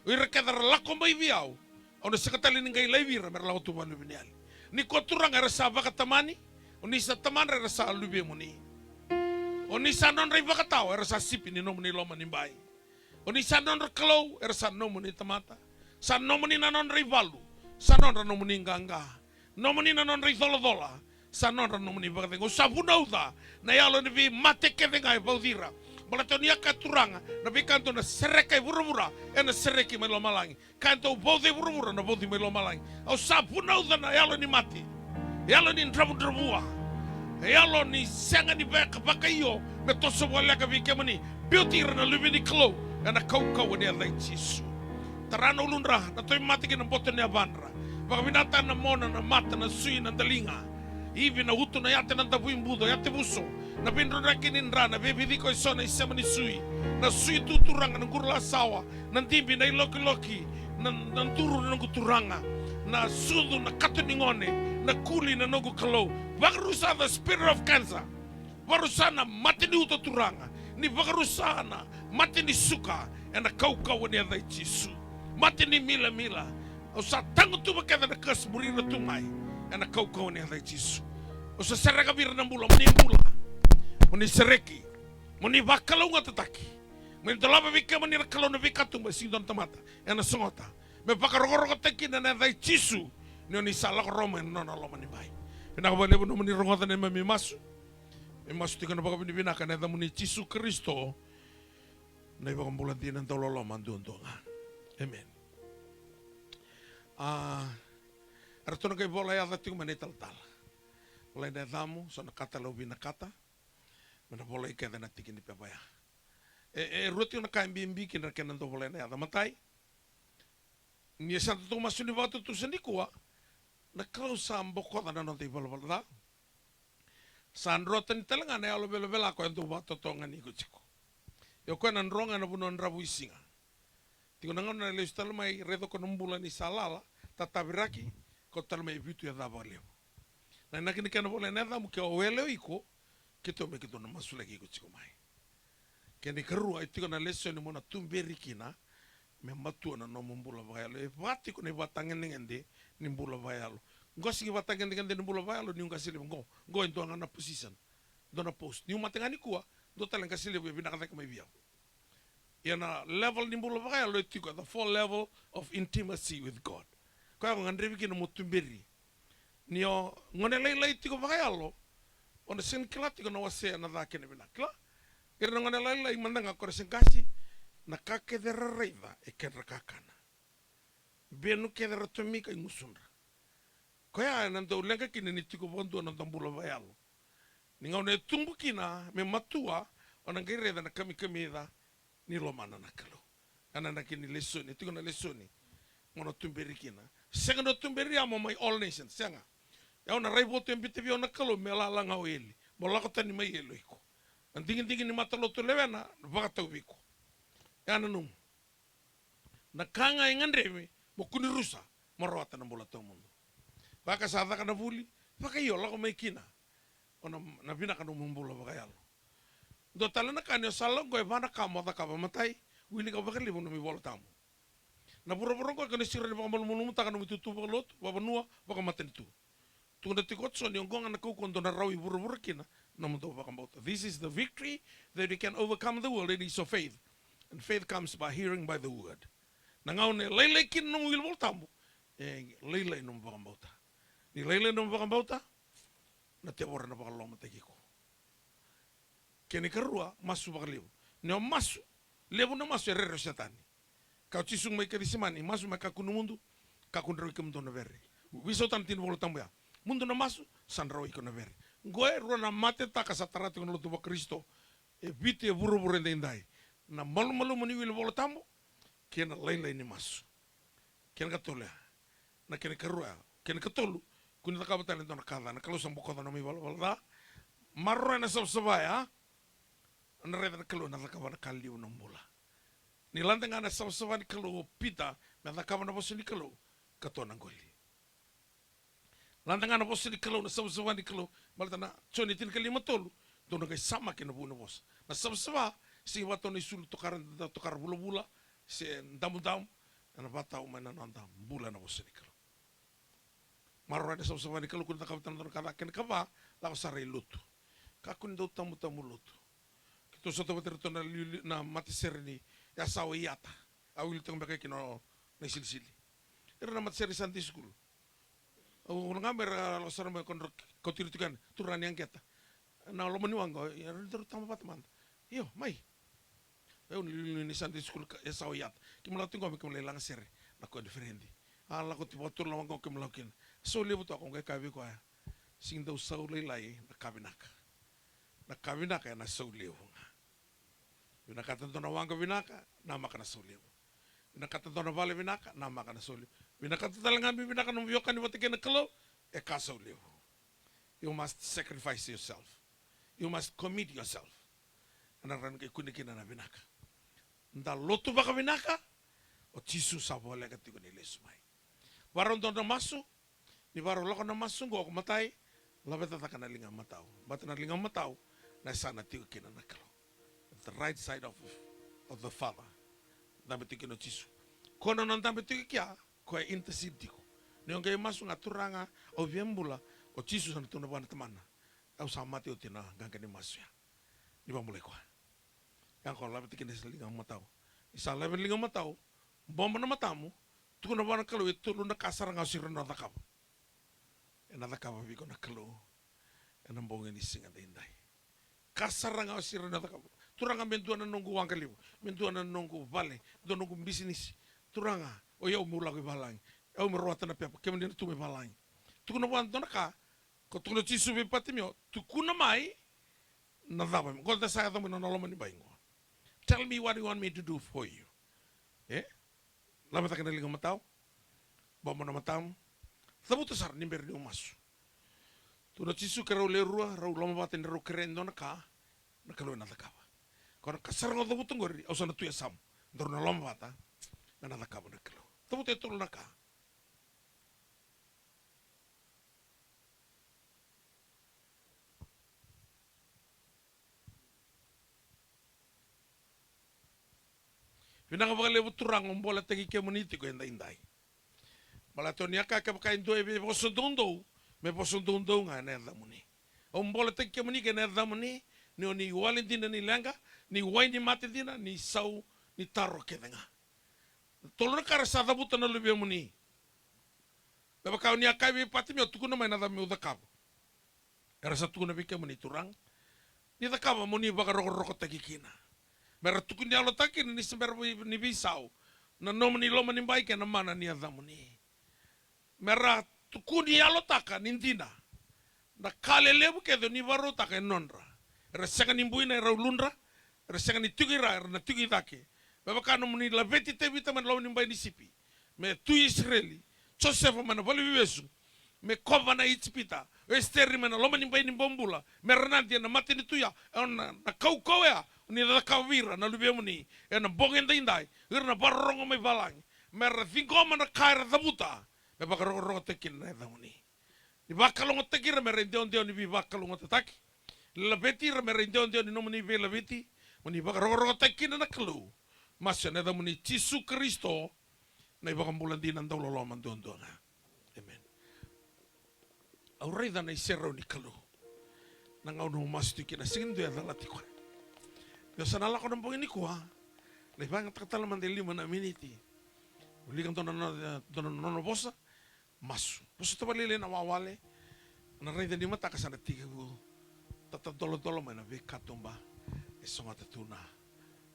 O ira kece era lako mai vei au, au na sega tale ni qai laivi ira me ra lako tu vua na luveniyali. Nikua Turaga era sa vakatamani, o ni sa tamadra, era sa luvemuni. O ni sa nodra ivakatawa, era sa sipi ni nomuni loma ni bai. O ni sa nodra Kalou, era sa nomuni tamata. Sa nomuni na nodra ivalu, sa nodra nomuni qaqa. Nomuni na nodra icolacola, sa nodra nomuni vakacegu. Au sa vunauca na yalo ni veimate kece ga e vauci ira. Baleta o ni a kaya Turaga, na veika dou na sereka e vuravura, ena sereki mai lomalagi. Ka dou vauca e vuravura, na vauci mai lomalagi. Au sa vunauca na yalo ni mate, yalo ni dravudravua, yalo ni sega ni vaka, vakaio me toso voleka vei kemuni. Biuti ira na luve ni Kalou ena kaukauwa ni yaca i Jisu. Tara na uludra, na tauvimate kei na boto ni yavadra. Vakavinakataka na mona, na mata, na sui, na daliga, ivi, na uto, na yate, na davui buco, yatevuso, na veidrodraki ni dra, na veiviciko eso, na isema ni sui, na sui tu Turaga, na qurulasawa, na dibi, na ilokiloki, na, na duru, na noqu Turaga, na sucu, na kato ni gone, na kuli, na noqu Kalou. Vakarusa the spirit of cancer. Vakarusa na mate ni uto Turaga. Ni vakarusa na mate ni suka ena kaukauwa ni yaca i Jisu. Mate ni milamila. Au sa tagutuva kece na curse, muri ira tu mai ena kaukauwa ni yaca i Jisu. Au sa sereka vei ira na bula, mo ni bula. mo ni sereki, mo ni vakalougatataki, mo ni dolava vei kemuni na Kalou na veikatuba e sega ni dua na tamata ena sogota, me vakarokorokotaki kina na yaca i Jisu, ni o ni sa lako rawa mai na nona loma ni bai. Vinaka vakalevu nomuni rogoca na neimami masu. Me masu tiko na vakavinavinaka ena yacamuni Jisu Karisito, na iVakabula dina dauloloma duadua ga. Emeni. A, eratou na qai vola yaca tiko mai na italatala. Volai na yacamu, so na ka tale au vinakata me na volai kece na tiki ni pepa ya. E, e rua tiko na ka e bibi kina na kena dau volai na yaca. Matai, ni sa datou masu ni vakatutusa nikua, na Kalou sa bokoca na noda ivalavala ca. Sa dro tani tale ga na yalo velavela koya dau vakatotogani iko tiko. Ia o koya na dro ga ena vanua dravuisiga. Tiko na gauna na lesu tale mai, raica ko na bula ni sa lala, tataviraki, ko tale mai e vitu e ca vakalevu. Na inaki ni kena volai na yacamu, ke o wele o iko, keitou me keitou na masulaki iko tiko mai. Kena ikarua, e tiko na lesoni mo na tuberi kina, me matua na nomu bula vakayalo. E va tiko na ivakatagedegede ni bula vakayalo. Qo sega ni ivakatagedegede ni bula vakayalo niu qase levu qo. Qo e dua ga na position, dua na post. Niu mate ga nikua, dua tale qase levu e vinaka cake mai vei au. Ia na level ni bula vakayalo e tiko, the four level of intimacy with God. Koya ko gadrevi kina mo tuberi. Ni o gone lailai tiko vakayalo, o na sega ni kila tiko na wasea na ca kei na vinaka. Kila? Ira na gone lailai mada ga ko ra se qase, na ka kece ra raica e kedra kakana. Benu kece ra tomika i gusudra. Koya ena dau leqa kina ni tiko vakadua na noda bula vakayalo. Ni gauna e tubu kina me matua, o na qai raica na kamikamica ni lomana na Kalou. Ena inaki ni lesoni, e tiko na lesoni mo na tuberi kina. Sega ni o tuberi ya mo mai All Nations, sega. Au na raivotu e biuta vei au na Kalou me lala ga o eli, mo lako tani mai eli o iko. Na digidigi ni matalotu lewena, vakatau vei iko. Ya na nomu. Na ka ga e gadrevi mo kua ni rusa, mo rawata na bula tawamudu. Vaka sa caka na vuli, vakaio, lako mai kina. O na, na vinaka nomu bula vakayalo. Dua tale na ka, ni o sa lako qo, e va na ka mo cakava. Matai, wilika vakalevu nomu iVola Tabu. Na vuravura qo e ka ni sega ni vakamalumalumutaka nomu itutu vakalotu, vakavanua, vakamatanitu. Tukuna tiko o Joni, oqo ga na kaukauwa dou na rawa i vuravura kina, nomudou vakabauta. This is the victory that you can overcome the world, it is your faith. And faith comes by hearing by the word. Na gauna e lailai kina nomu iVola Tabu, e lailai nomu vakabauta. Ni lailai nomu vakabauta, na tevoro ena vakalolomataki iko. Kena ikarua, masu vakalevu. Ni o masu, levu na masu e rere o Setani. Kaya o Jisu mai Kecisemani, masu me kakua ni mudu, kakua ni rawa i kemudou na vere. Veisautaka na tiki ni Vola Tabu ya. Mudu na masu, sa na rawa iko na vere. Qo e rua na matetaka sa tara tiko na lotu vaKarisito e Viti, e vuravura edaidai. Na malumalumu ni wili Vola Tabu kei na lailai ni masu. Kena ikatolu ya. Na kena ikarua ya. Kena ikatolu, kua ni cakava tale e dua na ka ca, na Kalou sa bokoca na nomu ivalavala ca. Maroroya na savasava ya. Na raica na Kalou ena cakava na ka levu ena nomu bula. Ni lade ga na savasava ni Kalou o Pita me cakava na vosa ni Kalou, ka tou na qoli. Lade ga na vosa ni Kalou, na savasava ni Kalou, baleta na Joni tinikalima tolu, dou na qai samaki ena vu ni vosa. Na savasava, sega ni vaka tou na isulu tokara, tokara vulavula se damudamu, ena vakatau mai na noda bula na vosa ni Kalou. Maroroya na savasava ni Kalou, kua ni cakava tale e dua na ka ca. Kena ikava, lako sara i lotu. Kakua ni dau tabutabu lotu. Keitou sota vata kei iratou na liuliu, na matasere ni yasana o Iata. Au wili tiko beka kina o Naisilisili. Ira na matasere ni Sunday school. Au na ga me ra lako sara mai, ko dra kauti ira tiko yani, turaga ni Aqeta. Na loma ni waqa, era dau tama vata mada. Io, mai. Au na liuliu ni Sunday school ka, e sa o Iata. Keimami lako tiko qo me keimami lai lagasere na koniferedi. A lako tiko vakatolu na waqa qo keimami lako kina. Sau levu toka, au qai kaya vei koya, sega ni dau sau lailai na ka vinaka. Na ka vinaka ena sau levu ga. Vinakata dua na waqa vinaka, namaka na sau levu. Vinakata dua na vale vinaka, namaka na sau levu. Vinakata tale ga me vinaka nomu veiwekani vata kei na Kalou, e ka sau levu. You must sacrifice yourself. You must commit yourself. Ena rawa ni qai kune kina na vinaka. Da lotu vakavinaka, o Jisu sa voleka tiko ni lesu mai. Varau dua na masu, ni varau lako na masu qo, ko matai, laveta cake na ligamatau. Baleta na ligamatau, na yasana tiko kina na Kalou. The right side of, of the Father. Dabe tiko kina o Jisu. Ko na nona dabe tiko kea, koya e intercede tiko. Ni o qai masu ga, Turaga, au via bula, o Jisu sa na tukuna vua na Tamana. Au sa mate oti na qaqa ni masu ya. Ni vakabulai koya. Ia qo, laveta kina e liga matau. Ni sa laveta liga matau, bobo na matamu, tukuna vua na Kalou e tolu na ka sara ga o sega ni rawa ni cakava. Ena cakava vei iko na Kalou ena bogi ni siga daidai. Ka sara ga o sega ni rawa ni cakava. Turaga, me dua na noqu waqa levu, me dua na noqu vale, dua na noqu bisinisi. Turaga, o yau meu lako i valagi. Au me rawata na pepa, kemuni na tu mai valagi. Tukuna vua e dua na ka, ko tukuna o Jisu vei Patimeo, tukuna mai na cava. Qo da sa yaco mai na nona loma ni bai qo. Tell me what you want me to do for you. E? Laveta kina e liga matau. Bobo na matamu. Cavuta sara ni bera niu masu. Tukuna o Jisu, keirau lewe rua, rau lomavata ni rau kerea e dua na ka, na Kalou ena cakava. Ko na ka sara ga o cavuta qori, au sa na tu e yasamu. Daru na lomavata, ena cakava na Kalou. Cavuta e tolu na ka. Vinaka vakalevu Turaga, au boletaki kemuni tiko edaidai. Baleta o ni a kaya, kevaka e dua e veivosa doudou, me vosa doudou ga ena yacamuni. Au boletaki kemuni kei na yacamuni, ni o ni wale dina ni leqa, ni wai ni mate dina, ni sau ni taro kece ga. Tolu na ka era sa cavuta na luvemuni. Me vaka o ni a kaya vei Patimeo, tukuna mai na cava meu cakava. Era sa tukuna vei kemuni Turaga. Ni cakava mo ni vakarokorokotaki kina. Me ra tukuni yalotaka kina ni se bera vei, ni veisau na nomuni loma ni bai kei na mana ni yacamuni. Me ra tukuni yalotaka ni dina na ka lelevu kece o ni vakarautaka e nodra. Era sega ni buina e ra uludra, era sega ni tiko i ra, era na tiko i cake. Me vaka nomuni laveti Tevita mai na loma ni bai ni sipi, me tui Isireli, Josefa mai na valeniveivesu, me kovana i Ijipita, o Esiteri mai na loma ni bai ni bobula, me ranadi ena matanitu ya, e na, na kaukauwa ya o ni cakava vei ira na luvemuni ena bogi edaidai, ira na vakarorogo mai valagi, me ra ciqoma na ka era cavuta, me vakarokorokotaki kina na yacamuni. Ni vakalougatataki ira me ra idewadewa ni veivakalougatataki. Laveti ira me ra idewadewa ni nomuni veilaveti. Mo ni vakarokorokotaki kina na Kalou. Masu ena yacamuni Jisu Karisito, na iVakabula dina dauloloma duadua ga. Amen. Au raica na iserau ni Kalou. Na gauna au masu tiko kina, sega ni dua e calati koya. Io, sa na lako na bogi nikua. Na ivakayagataka tale mada e lima na miniti. Wilika dua na, dua na nona vosa. Masu. Vosa tavaleilei na wawale. Na raica ni mataka sa na tekivu tatadolodolo mai na veikatuba e sogota tu na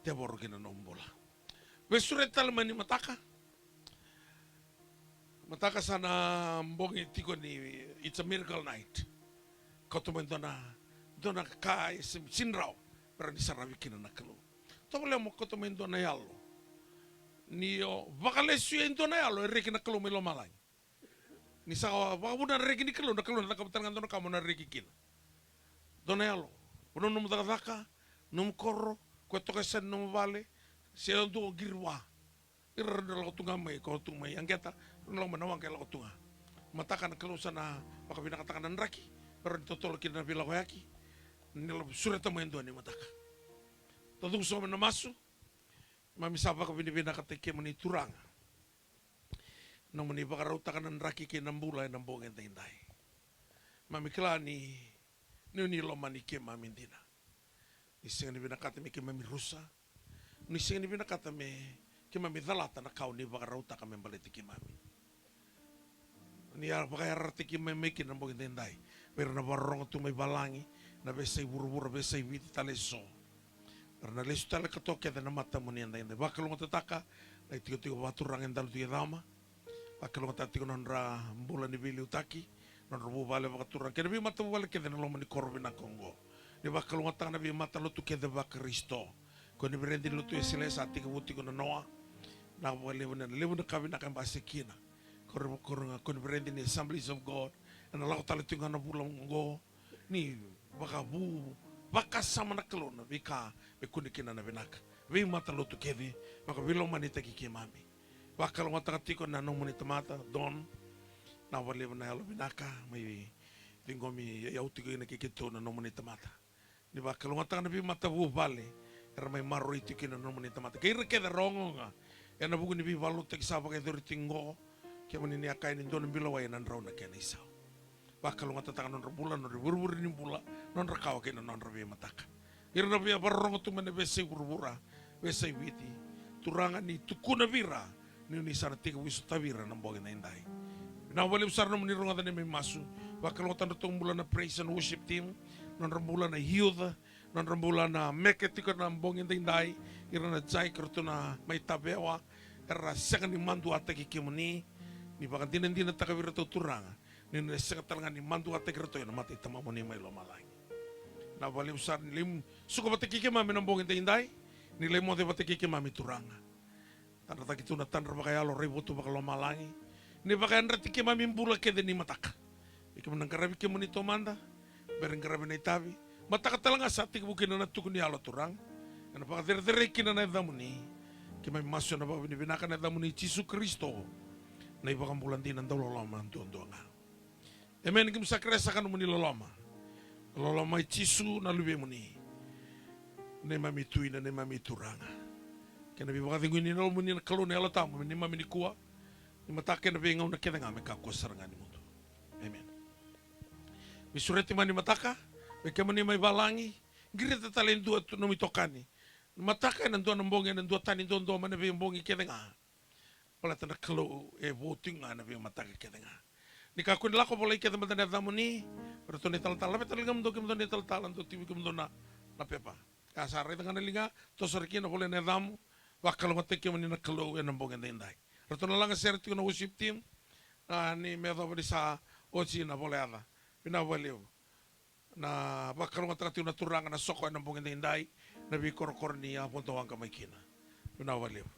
tevoro ki na nomu bula. Veisureti tale mai ni mataka. Mataka sa na bogi tiko ni it's a miracle night. Kauta mai dua na, dua na ka e sega ni rawa me rawa ni saravi kina na Kalou. Tovolea mo kauta mai dua na yalo. Ni o vakalesuya e dua na yalo, e reki na Kalou mai lomalagi. Ni sa vakavuna na reki ni Kalou, na Kalou na cakava tale ga dua na ka mo na reki kina. Dua na yalo. Vanua nomu cakacaka, nomu koro, ko e toka e sara ni nomu vale, se dua o qiri vua. Ira na lako tu ga mai, ko tu mai Yaqeta, na lako mai na waqa e lako tu ga. Mataka na Kalou sa na vakavinakataka na draki, me rawa ni totolo kina na veilakoyaki. Ni lako sureta mai e dua ni mataka. Tacuku sobu mai na masu. Mami sa vakavinavinakataki kemuni Turaga. Nomuni vakarautaka na draki kei na bula ena bogi edaidai. Mami kila ni, ni, ni lomani keimami dina. Ni sega ni vinakata me keimami rusa. Ni sega ni vinakata me keimami calata na ka o ni vakarautaka me baleti keimami. Ni a vakayarayarataki mai, mai kina na bogi edaidai. Vei ira na vakarorogo tu mai valagi, na veiyasai vuravura, veiyasai Viti tale eso. Era na lesu tale ka toka kece na matamuni edaidai. Vakalougatataka na itikotiko vakaturaga e Dalu tiko e Cama. Vakalougatataka tiko na nodra bula ni veiliutaki, na nodra vuvale vakaturaga kei na veimatavuvale kece na loma ni koro vinaka oqo. Ni vakalougatataka na veimatalotu kece vaKarisito. Ko ni veredi ni lotu Wesele sa tekivu tiko na noa. Na vakalevu na levu na ka vinaka e basika kina. Ko ni veredi ni Assemblies of God. Ena lako tale tiko ga na vula oqo. Ni vakavu, vakasama na Kalou na veika me kune kina na vinaka. Veimatalotu kece, vakaveilomanitaki keimami. Vakalougatataka tiko na nomuni tamata, Don. Na vakalevu na yalo vinaka, mai ciqomi iyau tiko kina kei keitou na nomuni tamata. Ni vakalougatataka na veimatavuvale era mai maroroi tiko kina na nomuni tamata. Kei ira kece era ogaoga ena vuku ni veivakalotutaki sa vakayacori tiko oqo. Kemuni ni a kaya ni dua na bilo wai ena drau na kena isau. Vakalougatataka na nodra bula, na nodra vurevure ni bula, na nodra kawa kei na nodra veimataka. Ira na via vakarorogo tu mai na veiyasai vuravura, veiyasai Viti. Turaga, ni tukuna vei ira ni o ni sa na tekivu sotavi ira na bogi edaidai. Vinaka vakalevu sara nomuni rogoca neimami masu. Vakalougatataka na nodratou bula na praise and worship team, nodra bula na youth, nodra bula na meke tiko na bogi edaidai, ira na jai, kei ratou na mai Tavewa, era sega ni maduataki kemuni. Ni vakadinadinataka vei iratou, Turaga, ni na sega tale ga ni maduataki iratou ena mata i Tamamuni mai lomalagi. Vinaka vakalevu sara ni lai suka vata kei keimami ena bogi edaidai, ni lai moce vata kei keimami, Turaga. Tadrataki tu na tadra vakayalo, raivotu vakalomalagi, ni vakayadrati keimami bula kece ni mataka. Vei keimami na qaravi kemuni taumada, bera ni qaravi na itavi. Mataka tale ga sa tekivu kina na tuku ni yalo, Turaga, ena vakacerecerei kina na yacamuni. Keimami masu ena vakavinavinaka ena yacamuni Jisu Karisito, na iVakabula dina, dauloloma duadua ga. Emeni. Keimami sa kerea saka nomuni loloma. Loloma i Jisu na Luvemuni, neimami Tui, na neimami Turaga, kei na veivakacegui ni Yalomuni na Kalou, na Yalo Tabu, me neimami nikua, ni mataka kei na veigauna kece ga me kakua sara ga ni mudu. Emeni. Veisureti mai ni mataka, vei kemuni mai valagi, qirita tale e dua tu nomu itokani. Mataka ena dua na bogi, ena duatani duadua mai na veibogi kece ga. Baleta na Kalou e vo tiko ga ena veimataka kece ga. Ni kakua ni lako volai kece mada na yacamuni. Ratou na italatala, laveta tale ga mudou kemudou na italatala, dou tiko vei kemudou na, na pepa. Ia sa raica ga na liga, toso sara kina, volai na yacamu. Vakalougatataki kemuni na Kalou ena bogi edaidai. Ratou na lagasere tiko na worship team. A, ni me yacova ni sa oti na vola yaca. Vinaka vakalevu. Na vakalougatataka tiko na Turaga na soko ena bogi edaidai, na veikorokoro ni a vodo waqa mai kina. Vinaka vakalevu.